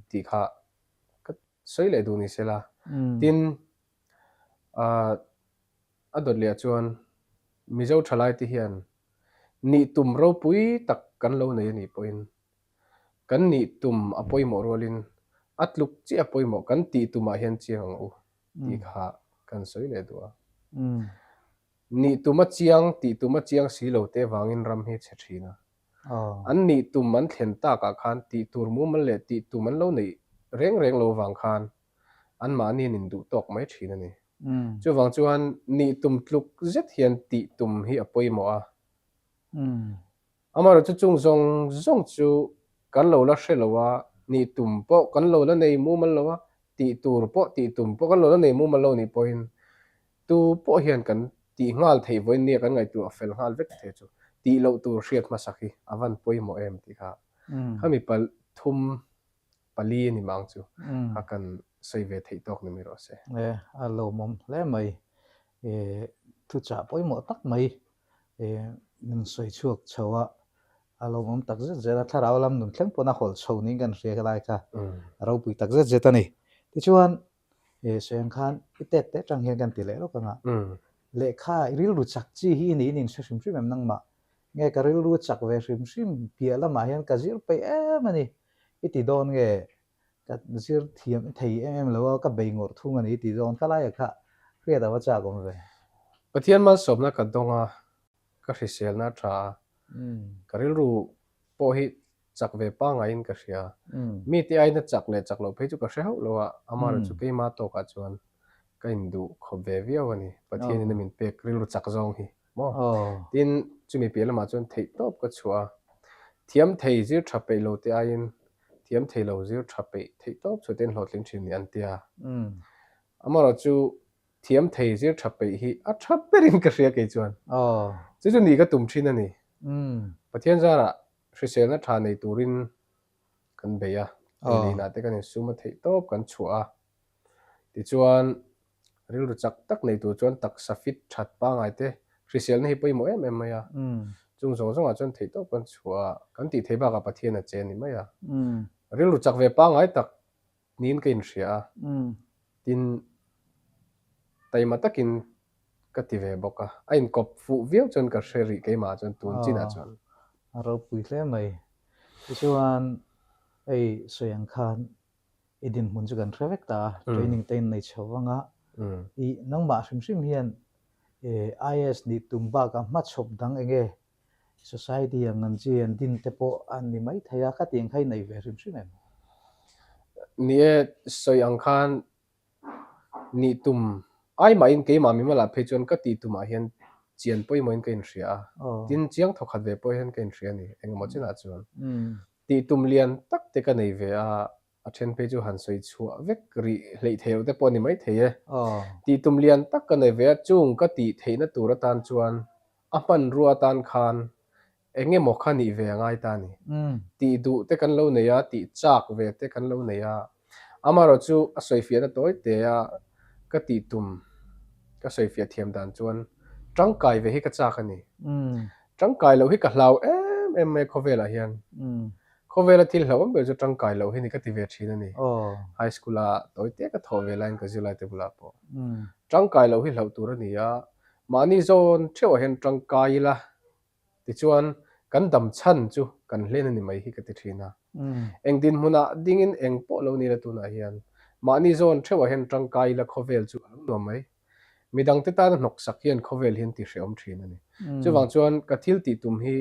tih kha ka sawi leh duh ni sela. Tin, ah a dawt leh ah chuan Mizo thalai te hian Nih tum ropui tak kan lo nei a nih pawhin kan nih tum a pawimawh rualin a tluk chiah a pawimawh kan tih tumah hian chiang ang u tih kha kan sawi leh duh a. Nih tum a chiang tih tum a chiang si lo te vangin ram hi chhe thin a. An nih tum an thlen takah khan tih tur mumal leh tih tum an lo neih reng reng lo vang khan anmahni an induh tawk mai thin a ni. Chuvang chuan nih tum tluk zet hian tih tum hi a pawimawh a. Amaherawhchu chung zawng zawng chu kan lo la hre lo a, nih tum pawh kan lo la nei mumal lo a, tih tur pawh tih tum pawh kan lo la nei mumal lo nih pawhin tu pawh hian kan tih nghal theih vawiin nia kan ngaihtuah fel nghal vek thei chu tih loh tur hriat hmasak hi a van pawimawh em tih kha khami pathum pali a ni mang chu a kan sawi ve theih tawk ni mai rawh se. E, a lawmawm hle mai. E, thuchah pawimawh tak mai e, min sawi chhuak chho a, a lawmawm tak zet zet a, thlarau lam nun thleng pawn a hawlh chho niin kan hria helai kha a ropui tak zet zet a ni. Tichuan, e, sawi ang khan i tet te atang hian kan ti leh lawk ang a, lehkha i rilru chak chi hi i niin in hre hrim hrim em nangmah? Nge ka rilru chak ve hrim hrim piah lamah hian ka zir peih em a ni. I ti dawn nge? Ka zir thiam thei em em lo a, ka bei ngawrh thung a ni i ti dawn. Ka laia kha hriat a va chak awm ve. Pathian malsawmna ka dawng a, ka hriselna a tha a, ka rilru pawh hi chak ve pangaiin ka hria. Mite aiin a chak leh chak loh phei chu ka hre hauh lo a, amaherawhchu chu keima tawkah chuan ka induh khawp ve viau a ni. Pathianin a min pek rilru chak zawng hi. Maw? Tin, chumi piah lamah chuan theih tawp ka chhuah a, thiam thei zir tha peih lo te aiin thiam thei lo zir tha peih theih tawp chhuah te an hlawhtling thin ni an ti a. Amaherawh chu thiam thei zir tha peih hi a tha berin ka hria kei chuan. Chu chu ni ka tum thin a ni. Pathian zarah hriselna tha nei turin kan bei a, eileina te kan insum a theih tawp kan chhuah a. Tichuan, rilru chak tak nei tur chuan taksa fit that pangngai te hriselna hi pawimawh em em mai a. Chung zawng zawngah chuan theihtawp kan chhuah a, kan tih theih bakah Pathian a che a ni mai a. Rilru chak ve pangngai tak niin ka inhria a, tin taima takin ka ti ve bawk a, a inkawp fuh viau chuan ka hre rih keimah chuan tun chinah chuan. A ropui hle mai. Tichuan hei sawi ang khan i dinhmun chu kan hre vek ta a, training te in nei chho vang a, i nangmah hrim hrim hian IAS nih tum bakah hmachhawp dang eng nge Society ang an chi an din te pawh an ni mai thei a, khatiang kha i nei ve hrim hrim em? Ni e, sawi ang khan nih tum ai mahin keimah mimalah phei chuan ka tih tumah hian chian pawimawhin ka inhria a, tin chiang thawkhat ve pawh hian ka inhria a ni, engemaw chinah chuan tih tum lian tak te ka nei ve a, a then phei chu han sawi chhuah vek rih hleih theih loh te pawh a ni maithei e. Tih tum lian tak ka nei ve a, chung ka tih theihna tur atan chuan a hmanrua atan khan eng emaw kha nih ve a ngai ta a ni. Tih duh te kan lo nei a, tih chak ve te kan lo nei a. Amaherawh chu a sawifiahna tawi te a ka tih tum ka sawifiah thiam dan chuan tangkai ve hi ka chak a ni. Tangkai loh hi ka hlau em em mai a khawvelah hian. Khawvela thil hlauhawm ber chu tangkai loh hi ni ka ti ve thin a ni. High school a tawi te ka thawh ve laiin ka zirlai te bulah pawh. Tangkai loh hi hlauh tur a ni a, mahni zawn theuhah hian tangkai ila tichuan kan dam chhan chu kan hlen a ni mai hi ka ti thin a. Eng dinhmunah dingin eng pawh lo ni la tunah hian mahni zawn theuhah hian tangkai ila khawvel chu a lo nuam mai. Midangte tana hnawksak hian khawvel hi an ti hrehawm thin a ni. Chuvang chuan ka thil tih tum hi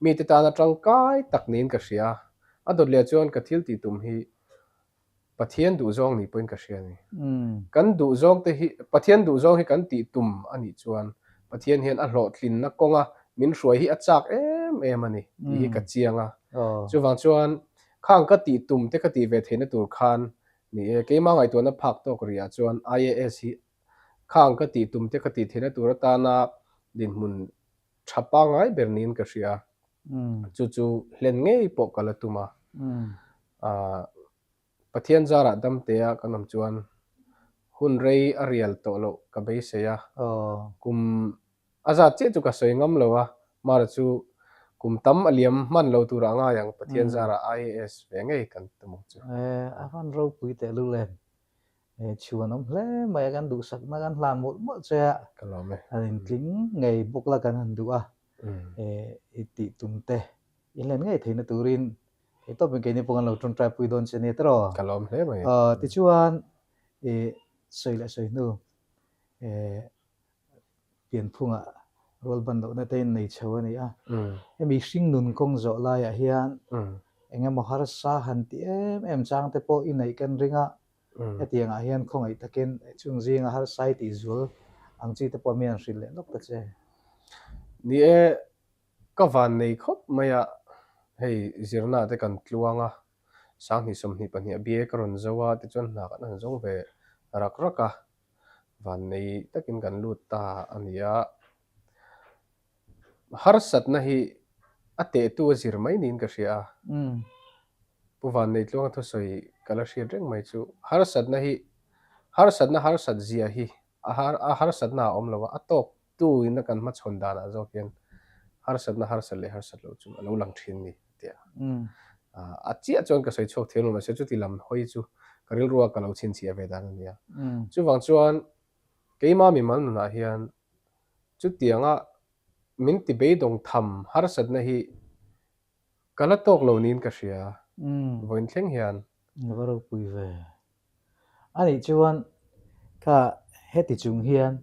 Mite tana tangkai tak niin ka hria. A dawt leh chuan ka thil tih tum hi Pathian duhzawng nih pawhin ka hria a ni. Kan duhzawng te hi, Pathian duhzawng hi kan tih tum a nih chuan Pathian hian a hlawhtlinna kawnga min hruai hi a chak em em a ni tih hi ka chiang a. Chuvang chuan khang ka tih tum te ka tih ve theihna tur khan ni e, keimah ngaihtuahna phak tawk rihah chuan IAS hi khang ka tih tum te ka tih theihna tur atana dinhmun tha pangngai ber niin ka hria. Chu chu hlen ngei pawh ka la tum a. Pathian zarah damtea kan awm chuan hun rei a rial tawh loh ka beisei a. Kum a zat chiah chu ka sawi ngam lo a, mara chu kum tam a liam hman lo turah a ngai ang Pathian zarah IAS ve ngei kan tum ang chu. A van ropui tehlul em. Chhuan awm hle mai a, kan duhsakna kan hlan mawlh mawlh che a, Ka lawm e. Han intling ngei bawk la kan han duh a, i tih tum te i hlen ngei theihna turin thei tawpin keini pawh kan lo tawngtai pui dawn che nia tiraw? Ka lawm hle mai. Tichuan i sawi leh sawi hnu pianphungah rual ban lohna te in nei chho a ni a. Hemi hringnun kawng zawh laiah hian eng emaw harsa han ti em em chang te pawh i neih kan ring a, hetiangah hian khawngaih takin chung zinga harsa i tih zual ang chi te pawh mi an hrilh leh lawk ta che. Ni e, ka van nei khawp mai a, hei zirna te kan tluang a, sanghnih 22 a BA ka rawn zo a, tichuan hna kan han zawng ve rak rak a. Vannei takin kan lut ta a ni a, harsatna hi a tehtu a zir mai niin ka hria a. Pu Vannei Tluanga thusawi ka la hriat reng mai chu harsatna hi harsatna harsat zia hi a harsatna a awm lo a, a tawk tu in a kan hmachhawn danah zawk hian harsatna harsat leh harsat loh chu a lo lang thin ni a ti a. A chiah chuan ka sawi chhuak thiam lo mahse chuti lam hawi chu ka rilrua ka lo chhinchhiah ve dan a nia. Chuvang chuan keima mimal nunah hian chutianga min ti beidawng tham harsatna hi ka la tawk lo niin ka hria vawiin thleng hian. Ka va ropui ve. A nih chuan kha heti chung hian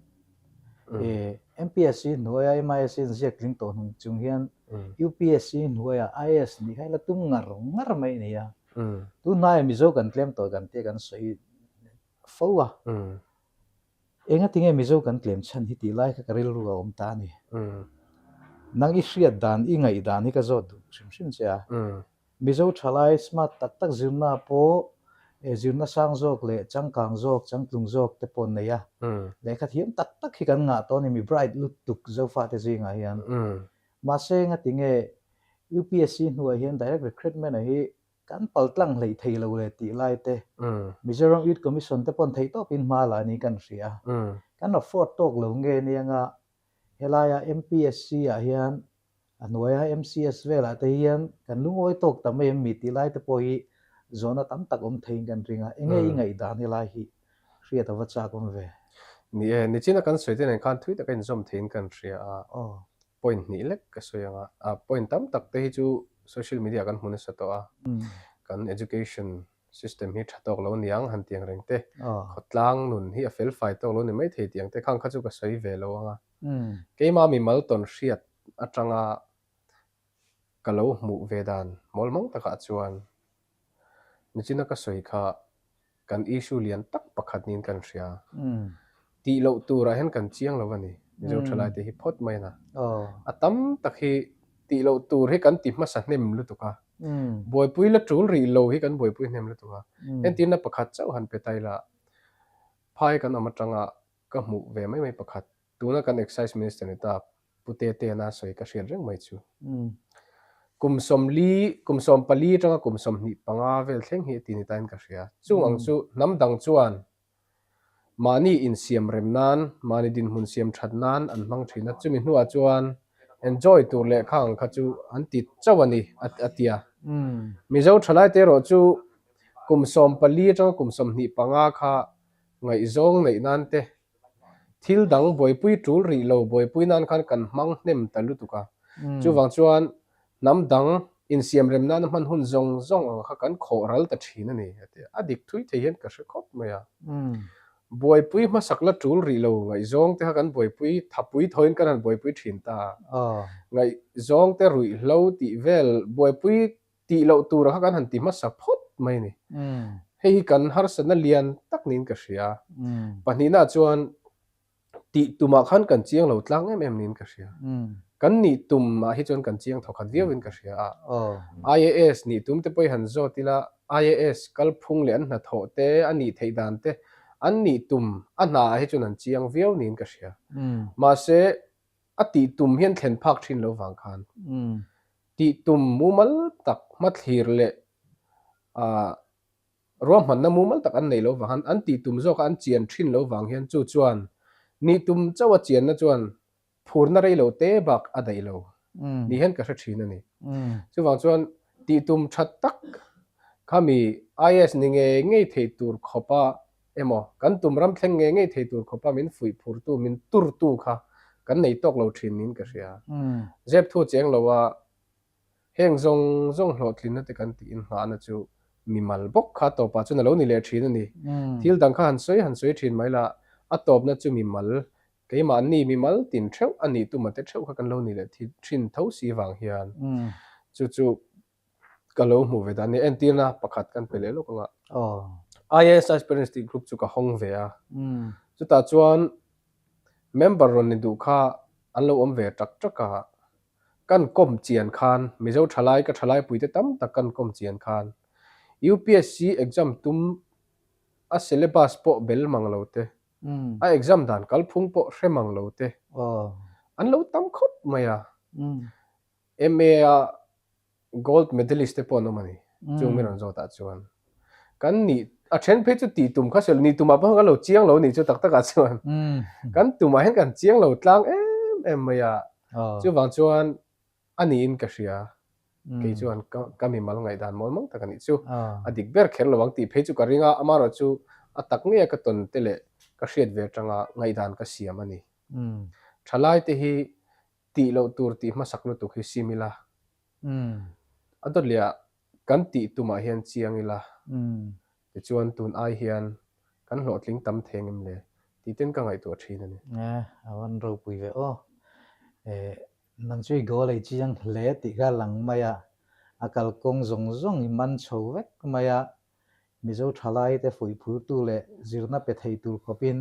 MPSC hnuaia MISC an ziak tling tawh hnung chung hian UPSC hnuaia IAS nih kha ila tum ngar ngar mai a ni a. Tun hnaia Mizo kan tlem tawh kan tia kan sawi fo a. Enga tinge Mizo kan tlem chhan hi tih lai kha ka rilru a awm ta a ni. Nang i hriat dan, i ngaih dan hi ka zawt duh hrim hrim che a. Mizo thalai smart tak tak zirna pawh zirna sang zawk leh changkang zawk, changtlung zawk te pawh nei a. Lehkha thiam tak tak hi kan ngah tawh a ni, mi bright lutuk Zofate zingah hian. Mahse enga tinge UPSC hnuah hian direct recruitment a hi Kan pal tlang hleih thei lo le tih lai te, Mizoram Youth Commission te pawn theih tawpin hma la ni kan hria. Kan afford tawk lo nge nia nga helaia MPSC ah hian A hnuaia MCS velah te hian kan lungawi tawk ta mai em mi tih lai te pawh hi zawhna tam tak awm theiin kan ring a, enge i ngaihdan helai hi hriat a va chak awm ve? Ni e, nichina kan sawi te nen khan thui taka inzawm theiin kan hria a, point hnih lek ka sawi ang a, point tam tak te hi chu social media kan hmu nasa tawh a, kan education system hi tha tawk lo niang han tiang reng te, khawtlang nun hi a felfai tawk lo ni maithei tiang te khang kha chu ka sawi ve lo ang a. Keimah mimal tawn hriat atanga ka lo hmuh ve dan mawlmang takah chuan nichina ka sawi kha kan issue lian tak pakhat niin kan hria. Tih loh turah hian kan chiang lo a ni, Mizo thalaite hi phawt mai a na. A tam tak hi tih loh tur hi kan ti hmasa hnem lutuk a, buaipui la tul rih lo hi kan buaipui hnem lutuk a. Entirna pakhat chauh han pe ta ila, phai kan awm atanga ka hmuh ve mai mai pakhat, tuna kan Excise Minister ni ta Pu Tetena sawi ka hriat reng mai chu. Kum sawmli, kum 14 atanga kum 25 vel thleng hi a ti ni tain ka hria. Chung ang chu hnam dang chuan mahni insiam rem nan, mahni dinhmun siam that nan an hmang thin a, chumi hnuah chuan enjoy tur leh kha ang kha chu an ti chauh a ni, a ti a. Mizo thalaite erawh chu kum 14 atanga kum 25 kha ngaihzawng neih nan te, thil dang buaipui tul rih lo buaipui nan khan kan hmang hnem ta lutuk a. Chuvang chuan hnam dang insiam rem nana hman hun zawng zawng ang kha kan khawh ral ta thin a ni a ti a. A dik thui thei hian ka hre khawp mai a. Buaipui hmasak la tul rih lo ngaihzawng te kha kan buaipui thapui thawiin kan han buaipui thin ta a. Ngaihzawng te ruihhlo tih vel buaipui tih loh tura kha kan han ti hmasa phawt mai a ni. Hei hi kan harsatna lian tak niin ka hria. Pahnihna chuan tih tumah khan kan chiang lo tlang em em niin ka hria. Kan nih tumah hi chuan kan chiang thawkhat viauin ka hria a. IAS nih tum te pawh hi han zawt ila, IAS kalphung leh an hnathawh te, a nih theih dan te, an nih tum a hnaah hi chuan an chiang viau niin ka hria. Mahse, a tih tum hian thlen phak thin lo vang khan tih tum mumal tak hmathlir leh ah ruahmanna mumal tak an neih lo vang han an tih tum zawka an chian thin lo vang hian chu chuan nih tum chauh a chianna chuan phurna rei lo te bak a daih lo ni hian ka hre thin a ni. Chuvang chuan tih tum tha tak khami IAS ni ngei ngei thei tur khawpa emaw, kan tum ram thleng ngei ngei thei tur khawpa min fuih phurtu, min turtu kha kan nei tawk lo thin niin ka hria. Zep thu cheng lo a, heng zawng zawng hlawhtlinna te kan tiin nghahna chu mimal bawk kha tawpah chuan a lo ni leh thin a ni. Thil dang kha han sawi han sawi thin mai la, a tawpna chu mimal, keimahni mimal tin theuh a nih tuma te theuh kha kan lo ni leh thin tho si vang hian chu chu ka lo hmuh ve dan nia entirna pakhat kan pe leh lawk anga IAS Aspirants tih group chu ka hawng ve a chutah chuan member rawn ni duh kha an lo awm ve tak tak a kan kawm chian khan Mizo thalai ka thalai puite tam tak kan kawm chian khan UPSC exam tum a syllabus pawh bel mang lo te a exam dan kalphung pawh hre mang lo te an lo tam khawp mai a. MA a gold medalist te pawh an awm a ni, chung min rawn zawt ah chuan. Kan nih, a then phei chu tih tum kha sawi lo, nih tumah pawh kan lo chiang lo nih chu tak takah chuan. Kan tumah hian kan chiang lo tlang em em mai a, chuvang chuan a niin ka hria, kei chuan ka mimal ngaihdan mawl mang tak a nih chu. A dik ber kher lo ang tih phei chu ka ring a, amaherawhchu a tak ngeia ka tawn te leh ka hriat ve atanga ngaihdan ka siam a ni. Thalai te hi Tih loh tur tih hmasak lutuk hi sim ila. A dawt leh ah kan tih tumah hian chiang ila. Tichuan tun ai hian kan hlawhtling tam thei angem le tih ten ka ngaihtuah thin a ni. E, a van ropui ve aw. E, nang chu i goal ei chiang hle tih kha lang mai a, a kalkawng zawng zawng i man chho vek mai a, Mizo thalai te fuih phurtu leh zirna pe thei tur khawpin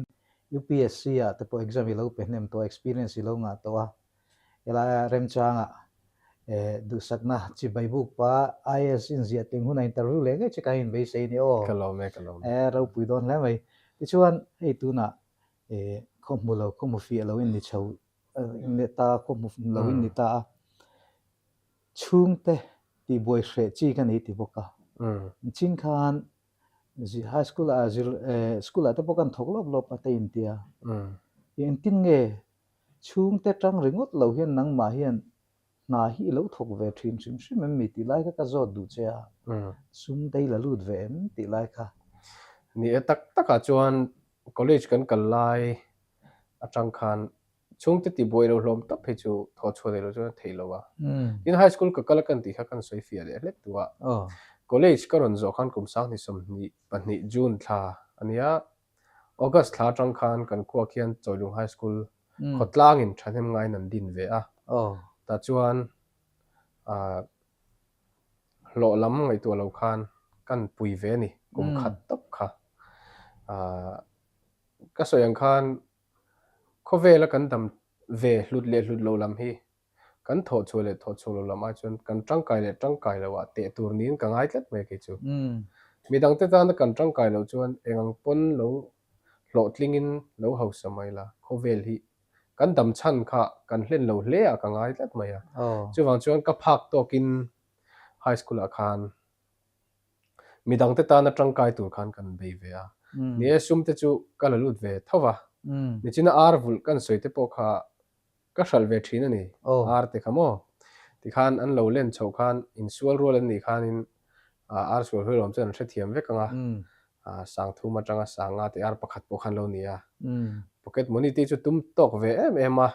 UPSC ah te pawh exam i lo pe hnem tawh a, experience i lo ngah tawh a. Helaia remchangah duhsakna chibai buk pa IAS inziah tling huna interview leh ngei che ka inbeisei a ni aw. Ka lawm e, ka lawm e. Ropui dawn hle mai. Tichuan hei tunah khaw hmu lo, khaw hmu fiah lo in ni chho in ni ta, khaw hmu lo in ni ta a. Chhungte tihbuai hreh chi ka nei ti bawk a. Chin khan high school ah zir school ah te pawh kan thawk lawp lawp a te intia. Engtin nge chhungte tang ringawt lo hian nangmah hian Hna hi i lo thawk ve thin hrim hrim em mi tih lai kha ka zawt duh che a, sum te i la lut ve em tih lai kha. Ni e, tak takah chuan college kan kal lai atang khan chhungte tibuai lo hlawm tawp hi chu thawh chhuah neih loh chuan a theih lo a. Tin, high school ka kal a kan tih kha kan sawi fiah leh hlek duh a. College ka rawn zawh khan kum 2022 June thla a nia, August thla atang khan kan khua khian Chawilung High School khawtlangin thahnem ngaiin an din ve a. Tah chuan hlawh lam ngaihtuah lo khan kan pui ve a ni kum khat tawp kha. Ka sawi ang khan khawvela kan dam ve hlut leh hlut lo lam hi kan thawh chhuah leh thawh chhuah lo lam ai chuan kan tangkai leh tangkai lo ah teh tur niin ka ngai tlat mai kei chu. Midangte tana kan tangkai loh chuan eng ang pawn lo hlawhtlingin lo hausa mai la, khawvel hi kan dam chhan kha kan hlen lo hle ah ka ngai tlat mai a. Chuvang chuan ka phak tawkin high school ah khan midangte tana tangkai tur khan kan bei ve a. Ni e, sum te chu ka la lut ve tho va. Nichina ar vulh kan sawi te pawh kha Ka hralh ve thin a ni, ar te kha maw? Tikhan an lo len chhoh khan insual rual an nih khanin ar sual huai lawm chuan an hrethiam vek ang a, sangthum atanga sanga te ar pakhat pawh khan lo ni a. Pocket money te chu tum tawk ve em em a,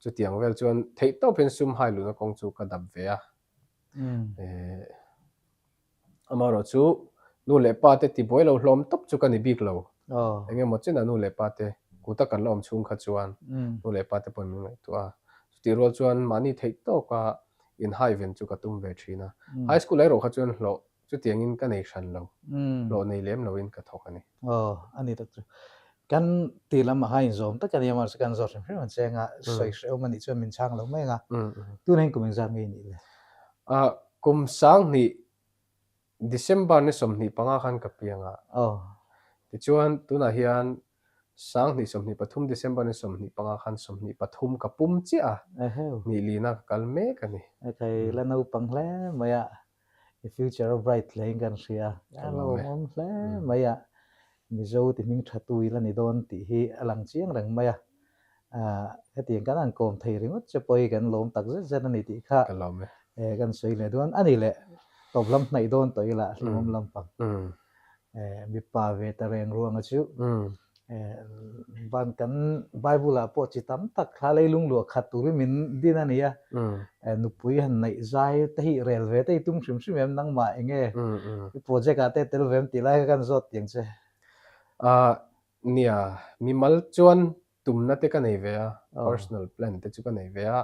chutiang vel chuan theih tawp hian sum hai luhna kawng chu ka dap ve a. Amaherawh chu nu leh pa te tibuai lo hlawm tawp chu ka ni bik lo. Eng emaw chinah nu leh pa te kuta kan la awm chhung kha chuan nu leh pa te pawhin min ngaihtuah a. Chutih rual chuan mahni theih tawka inhai ven chu ka tum ve thin a. High school erawh kha chuan hlawh chutiangin ka nei hran lo. Hlawh nei lem loin ka thawk a ni. Aw, a ni tak chu. Kan ti lam a inzawm tak a nia, mahse kan zawt hrim hrim ang che anga sawi hrehawm a nih chuan min chhang lo mai ang a. Tunah hian kum engzat nge i nih le? Kum 2000 December ni 25 khan ka piang a. Tichuan tunah hian 2023 December ni 25 khan 23 ka pum chiah a, hnih lina ka kal mek a ni. Ekhai la naupang hle mai a, i future a bright hle in kan hria a, a lawmawm hle mai a, Mizo ti hming tha tu ila ni dawn tih hi a lang chiang reng mai a, hetiang kan han kawm thei ringawt che pawh hi kan lawm tak zet zet a ni tih kha kan sawi leh dawn a ni le, tawp lam hnaih dawn tawh ila hlimawm lampang mipa ve ta reng ruanga chu Van kan Bible ah pawh chi tam tak thla leilung luah khat turin min din a ni a, nupui han neih zai te hi rel ve te hi tum hrim hrim em nangmah enge i project ah te tel ve em tih lai kha kan zawt tiang che. Nia, mimal chuan tumna te ka nei ve a, personal plan te chu ka nei ve a,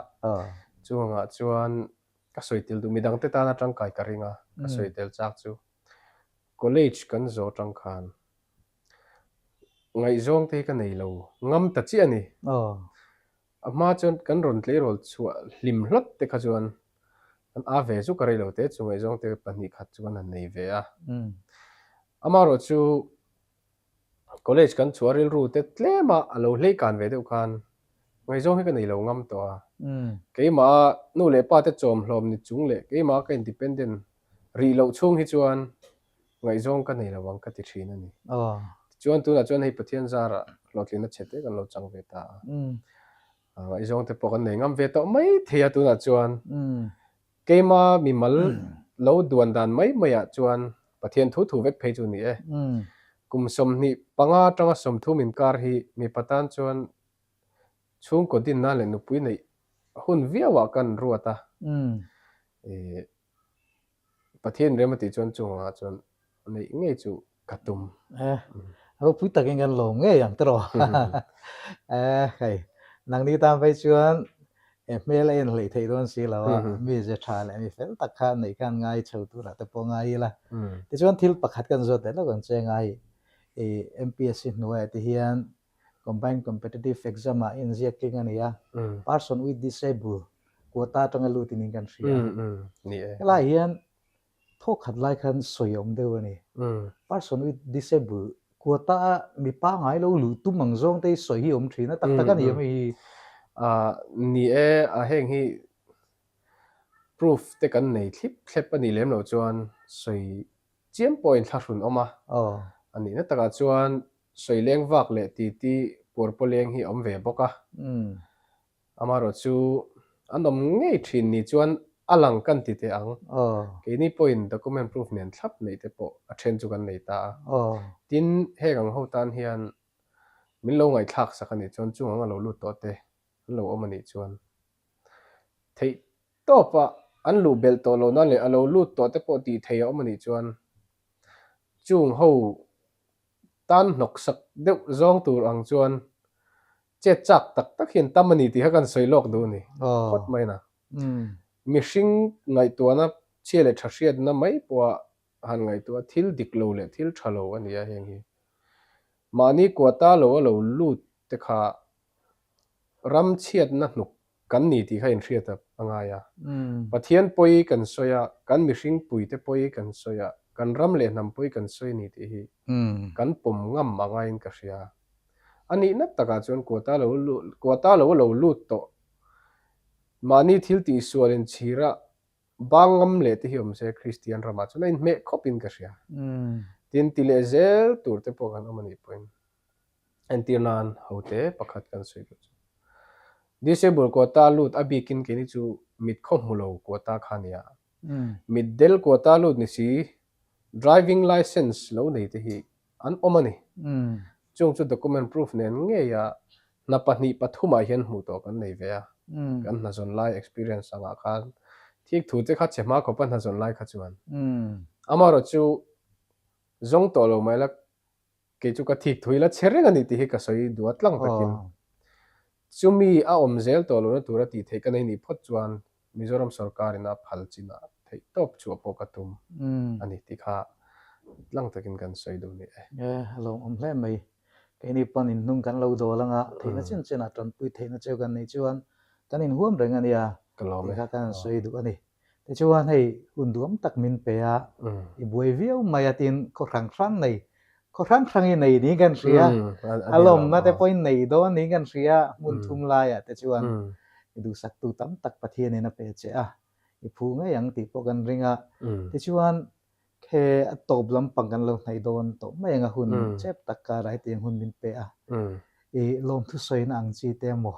chungah chuan ka sawi tel duh midang te tana tangkai ka ring a, ka sawi tel chak chu college kan zawh tang khan Ngaihzawng te hi ka nei lo ngam ta chiah a ni. A hma chuan kan rawn tleirawl chhuah hlim hlawt te kha chuan an a ve zuk a rei lo te chu ngaihzawng te 2 khat chu kan han nei ve a. Amaherawh chu college kan chhuah rilru te tlem a a lo hlei kan ve deuh khan ngaihzawng hi ka nei lo ngam tawh a. Keimah nu leh pa te chawm hlawm ni chung leh keimah ka independent rih loh chhung hi chuan ngaihzawng ka nei lo ang ka ti thin a ni. Tichuan tunah chuan hei Pathian zarah hlawhtlinna chhe te kan lo chang ve ta a. Ngaihzawng te pawh kan nei ngam ve tawh mai thei a tunah chuan keima mimal lo duan dan mai maiah chuan Pathian thu thu vek phei chu ni e. Kum 25 atanga 30 inkar hi mipa tan chuan chhungkaw dinna leh nupui neih hun viauah kan ruat a. Pathian rem a tih chuan chungah chuan neih ngei chu ka tum. Eh, ropui takin kan lawm ngei ang tiraw. Eh, hei, nangni tan phei chuan eh hmel a en hleih theih dawn si lo a, mi ze tha leh mi fel tak kha neih khan ngai chho turah te pawh ngai ila. Tichuan thil pakhat kan zawt leh lawk ang che ngai i MPSC hnuaiah te hian Combined Competitive Exam ah inziak tling a ni a, Person with Disable quota atanga lut in kan hria a. Helai hian thawk khat lai khan sawi a awm deuh a ni. Person with Disable quota a mi pangai lo luh tum ang zawng te hi sawi hi a awm thin a, tak tak a ni em hei hi? Ni e, a heng hi proof te kan nei thlip thlep a nih lem loh chuan sawi chiam pawhin thlahrun awm a. A nihna takah chuan sawi leng vak leh titi puar pawleng hi a awm ve bawk a. Amaherawh chu. An awm ngei thin ni chuan a lang kan ti teh ang. Keini pawhin document proof nen thlap neih te pawh a then chu kan nei ta a. Tin, heng ang ho tan hian min lo ngaihthlak sak a nih chuan chung ang a lo lut tawh te an lo awm a nih chuan theih tawpa an luh belh tawh lohna leh a lo lut tawh te pawh tih thei a awm a nih chuan chung ho tan hnawksak deuh zawng tur ang chuan chet chak tak tak hian tam a ni tih kha kan sawi lawk duh a ni phawt mai na. Mihring ngaihtuahna chhia leh tha hriatna mai pawha han ngaihtuah thil dik lo leh thil tha lo a ni a heng hi. Mahni quota lo a lo lut te kha ram chhiatna hnuk kan ni tih kha inhriat a ngai a. Pathian pawi kan sawi a, kan mihring puite pawi kan sawi a, kan ram leh hnam pawi kan sawi a ni tih hi kan pawm ngam a ngaiin ka hria. A nihna takah chuan quota lo quota lo a lo lut tawh. Mahni thil tihsual inchhira bang ngam leh te hi awm se Kristian ramah chuan a inhmeh khawpin ka hria. Tin, ti leh zel tur te pawh kan awm a nih pawhin Entir nan hote pakhat kan sawi duh chu. Disable quota lut a bikin keini chu mit khaw hmu lo quota kha nia. Mit del quota lut ni si driving licence lo nei te hi an awm a ni. Chung chu document proof nen ngeia hna pahnih pathumah hian hmuh tawh kan nei ve a. Kan hna zawn lai experience angah khan thik thu te kha che hma khawpa hna zawn lai kha chuan. Amaherawhchu zawng tawh lo mai la Kei chu ka thik thui la che reng a ni tih hi ka sawi duh a tlang takin. Chumi a awm zel tawh lohna tura tih theih ka nei nih phawt chuan Mizoram sorkarin a phal chinah theih tawp chhuah pawh ka tum a ni tih kha tlang takin kan sawi duh ni e. E, a lawmawm hle mai. Keini pawn inhnung kan lo dawl anga theihna chin chinah tanpui theihna cheu kan neih chuan kan inhuam reng a nia tih kha kan sawi duh a ni. Tichuan hei hun duam tak min pe a, i buai viau mai a tin khaw hrang hrang nei, khaw hrang hrang i nei niin kan hria, a lawmna te pawhin nei dawn niin kan hria hmun thum laiah te chuan i duhsaktu tam tak Pathianin a pe che a, i phu ngei ang tih pawh kan ring a. Tichuan he a tawp lampang kan lo hnaih dawn tawh mai anga hun chep tak karah hetiang hun min pe a, i lawmthu sawina ang chi te emaw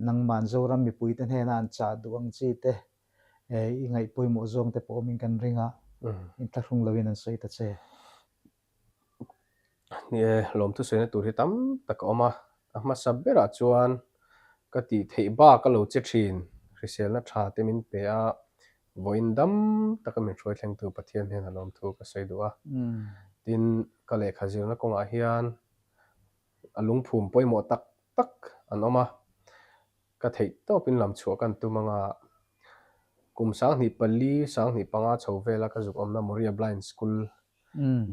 Nangman Zoram mipuite hnena an chah duh ang chi te, i ngaih pawimawh zawng te pawh awmin kan ring a, inthlahrung loin an sawi ta che. Ni e, lawmthu sawina tur hi tam tak a awm a, a hmasa berah chuan ka tih theih bak a lo che thin, hriselna tha te min pe a, vawiin dam taka min hruai thlengtu Pathian hnena lawmthu ka sawi duh a. Tin, ka lehkha zirna kawngah hian a lungphum pawimawh tak tak an awm a, ka theih tawpin lam chhuah kan tum anga kum 2004, 2005 chho vela ka zuk awmna Moria Blind School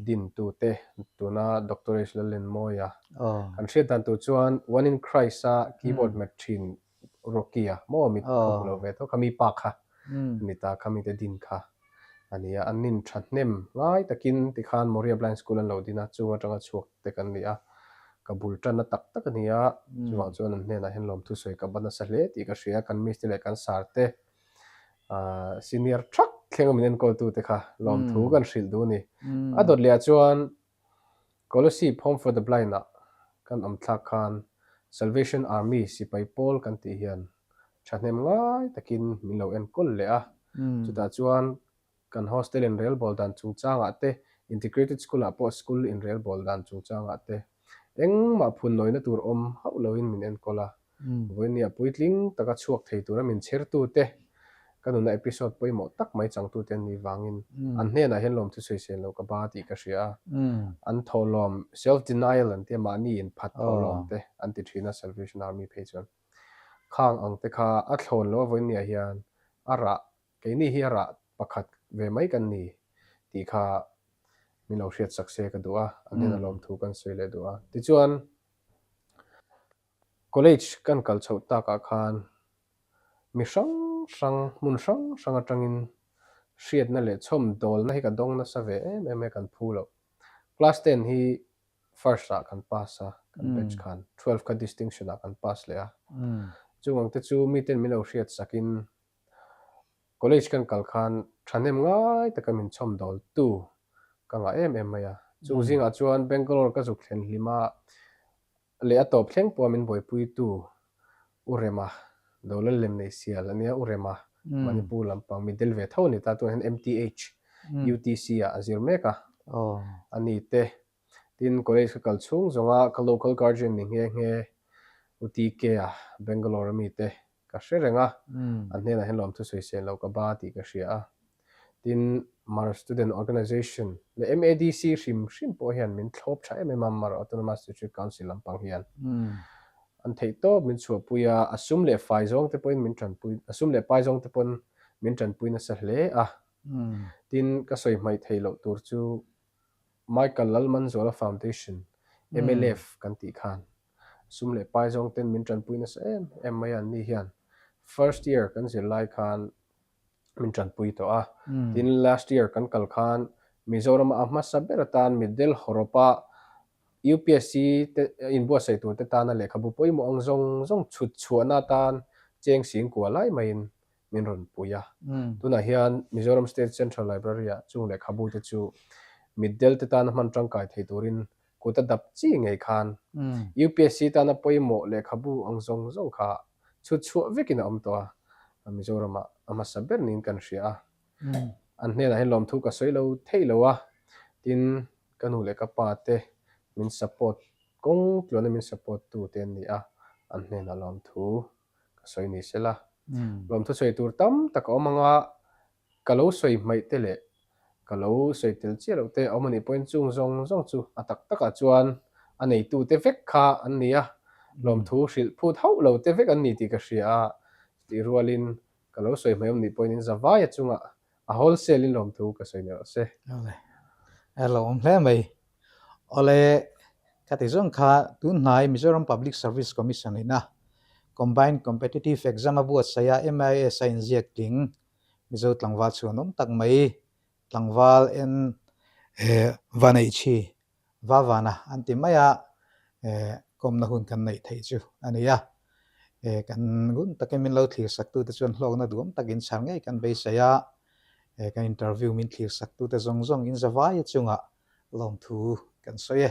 dintute tuna Doctor H Lallenmawia kan hriat dan tur chuan One in Christ-a keyboard hmet thin Rocky-a maw mit ka hmu lo ve tho kha mi pa kha a ni ta kha mite din kha a ni a, an nin thahnem ngai takin tikhan Moria Blind School an lo din a, chung atanga chhuak te kan ni a, ka bul tanna tak tak a ni a, chuvang chuan an hnenah hian lawmthu sawi ka ban nasa hle tih ka hria, kan miss te leh kan sar te ahh senior thak thlenga min enkawl tu te kha lawmthu kan hrilh duh a ni. A dawt leh ah chuan Kolasib Home for the Blind ah kan awm thlak khan Salvation Army sipai pawl kan tih hian thahnem ngai takin min lo enkawl leh a, chutah chuan kan hostel inrelbawl dan chungchangah te, Integrated School ah pawh school inrelbawl dan chungchangah te engmah phunnawina tur awm hauh loin min enkawl a. Vawinia puitling taka chhuak thei tura min chhertute, ka nuna episode pawimawh tak mai changtute an nih vangin an hnenah hian lawmthu sawisel lo ka ba tih ka hria a. An thawhlawm, self denial an tia mahni inphat thawhlawm te an ti thin a Salvation Army phei chuan. Khang ang te kha a thlawn lo a vawinia hian a rah, keini hi a rah pakhat ve mai kan ni tih kha min lo hriatsak se ka duh a, an hnena lawmthu kan sawi leh duh a. Tichuan. College kan kal chhoh takah khan mi hrang hrang, hmun hrang hrang atangin hriatna leh chhawm dawlna hi ka dawng nasa ve em em e kan phu loh. Class ten hi first ah kan pass a, kan batch khan 12 kha distinction ah kan pass leh a. Chung ang te chu miten min lo hriat sakin college kan kal khan thahnem ngai taka min chhawm dawltu ka ngah em em mai a. Chung zingah chuan Bangalore ka zuk thlen hlim a, Leh a tawp thleng pawha min buaipuitu U Rema, Dolal lem nei sial a nia, U Rema, Manipur lampang mi del ve tho a ni ta, tunah hian MTH, UTC ah a zir mek a, a ni te. Tin, college ka kal chhung zawnga ka local guardian ni nghe nghe U TK a, Bangalore a mi te ka hre reng a, an hnenah hian lawmthu sawisel lo ka ba tih ka hria a. Tin, Mar Student Organisation leh MADC hrim hrim pawh hian min thlawp tha em em a, Mar Autonomous District Council lampang hian an theih tawp min chhuahpui a, a sum leh fai zawng te pawhin min tanpui, a sum leh pai zawng te pawn min tanpui nasa hle a. Tin, ka sawi hmaih theih loh tur chu Michael Lalmanzuala Foundation, MLF, kan tih khan sum leh pai zawng ten min tanpui nasa em em mai a, anni hian first year kan zir lai khan min tanpui tawh a. Tin, last year kan kal khan Mizorama a hmasa ber atan mitdel hawrawpa UPSC te inbuatsaih tur te tana lehkhabu pawimawh ang zawng zawng chhut chhuahna atan cheng sing kua lai maiin min rawn pui a. Tunah hian Mizoram State Central Library-ah chung lehkhabu te chu mitdel te tana hman tangkai thei turin kut a dap chi ngei khan UPSC tana pawimawh lehkhabu ang zawng zawng kha chhut chhuah vekin a awm tawh a, Mizoramah a hmasa ber niin kan hria a. An hnenah hian lawmthu ka sawi lo theih lo a, tin ka nu leh ka pa te min support kawng tluana min support tu te an ni a, an hnenah lawmthu ka sawi ni sela. Lawmthu sawi tur tam tak a awm anga Ka lo sawi hmaih te leh ka lo sawi tel chiah loh te a awm a nih pawhin chung zawng zawng chu a tak takah chuan a neitute vek kha an ni a, lawmthu hrilh phut hauh lo te vek an ni tih ka hria a, chutih rualin ka lo sawi hmaih awm nih pawhin in zavaia chungah a wholesale in lawmthu ka sawi ni rawh se. Awle, a lo awm hle mai. Awle, ka ti zawng kha tun hnai Mizoram Public Service Commission ina Combined Competitive Exam a buatsaih a MIS a inziak tling Mizo tlangval chhuanawm tak mai tlangval en va neih chi va vana an ti mai a, kawmna hun kan neih theih chu a ni a. Kan ngun takin min lo thlir saktute chuan hlawkna duhawm takin chhar ngei kan beisei a, kan interview min thlir saktute zawng zawng in zavaia chungah lawmthu kan sawi e.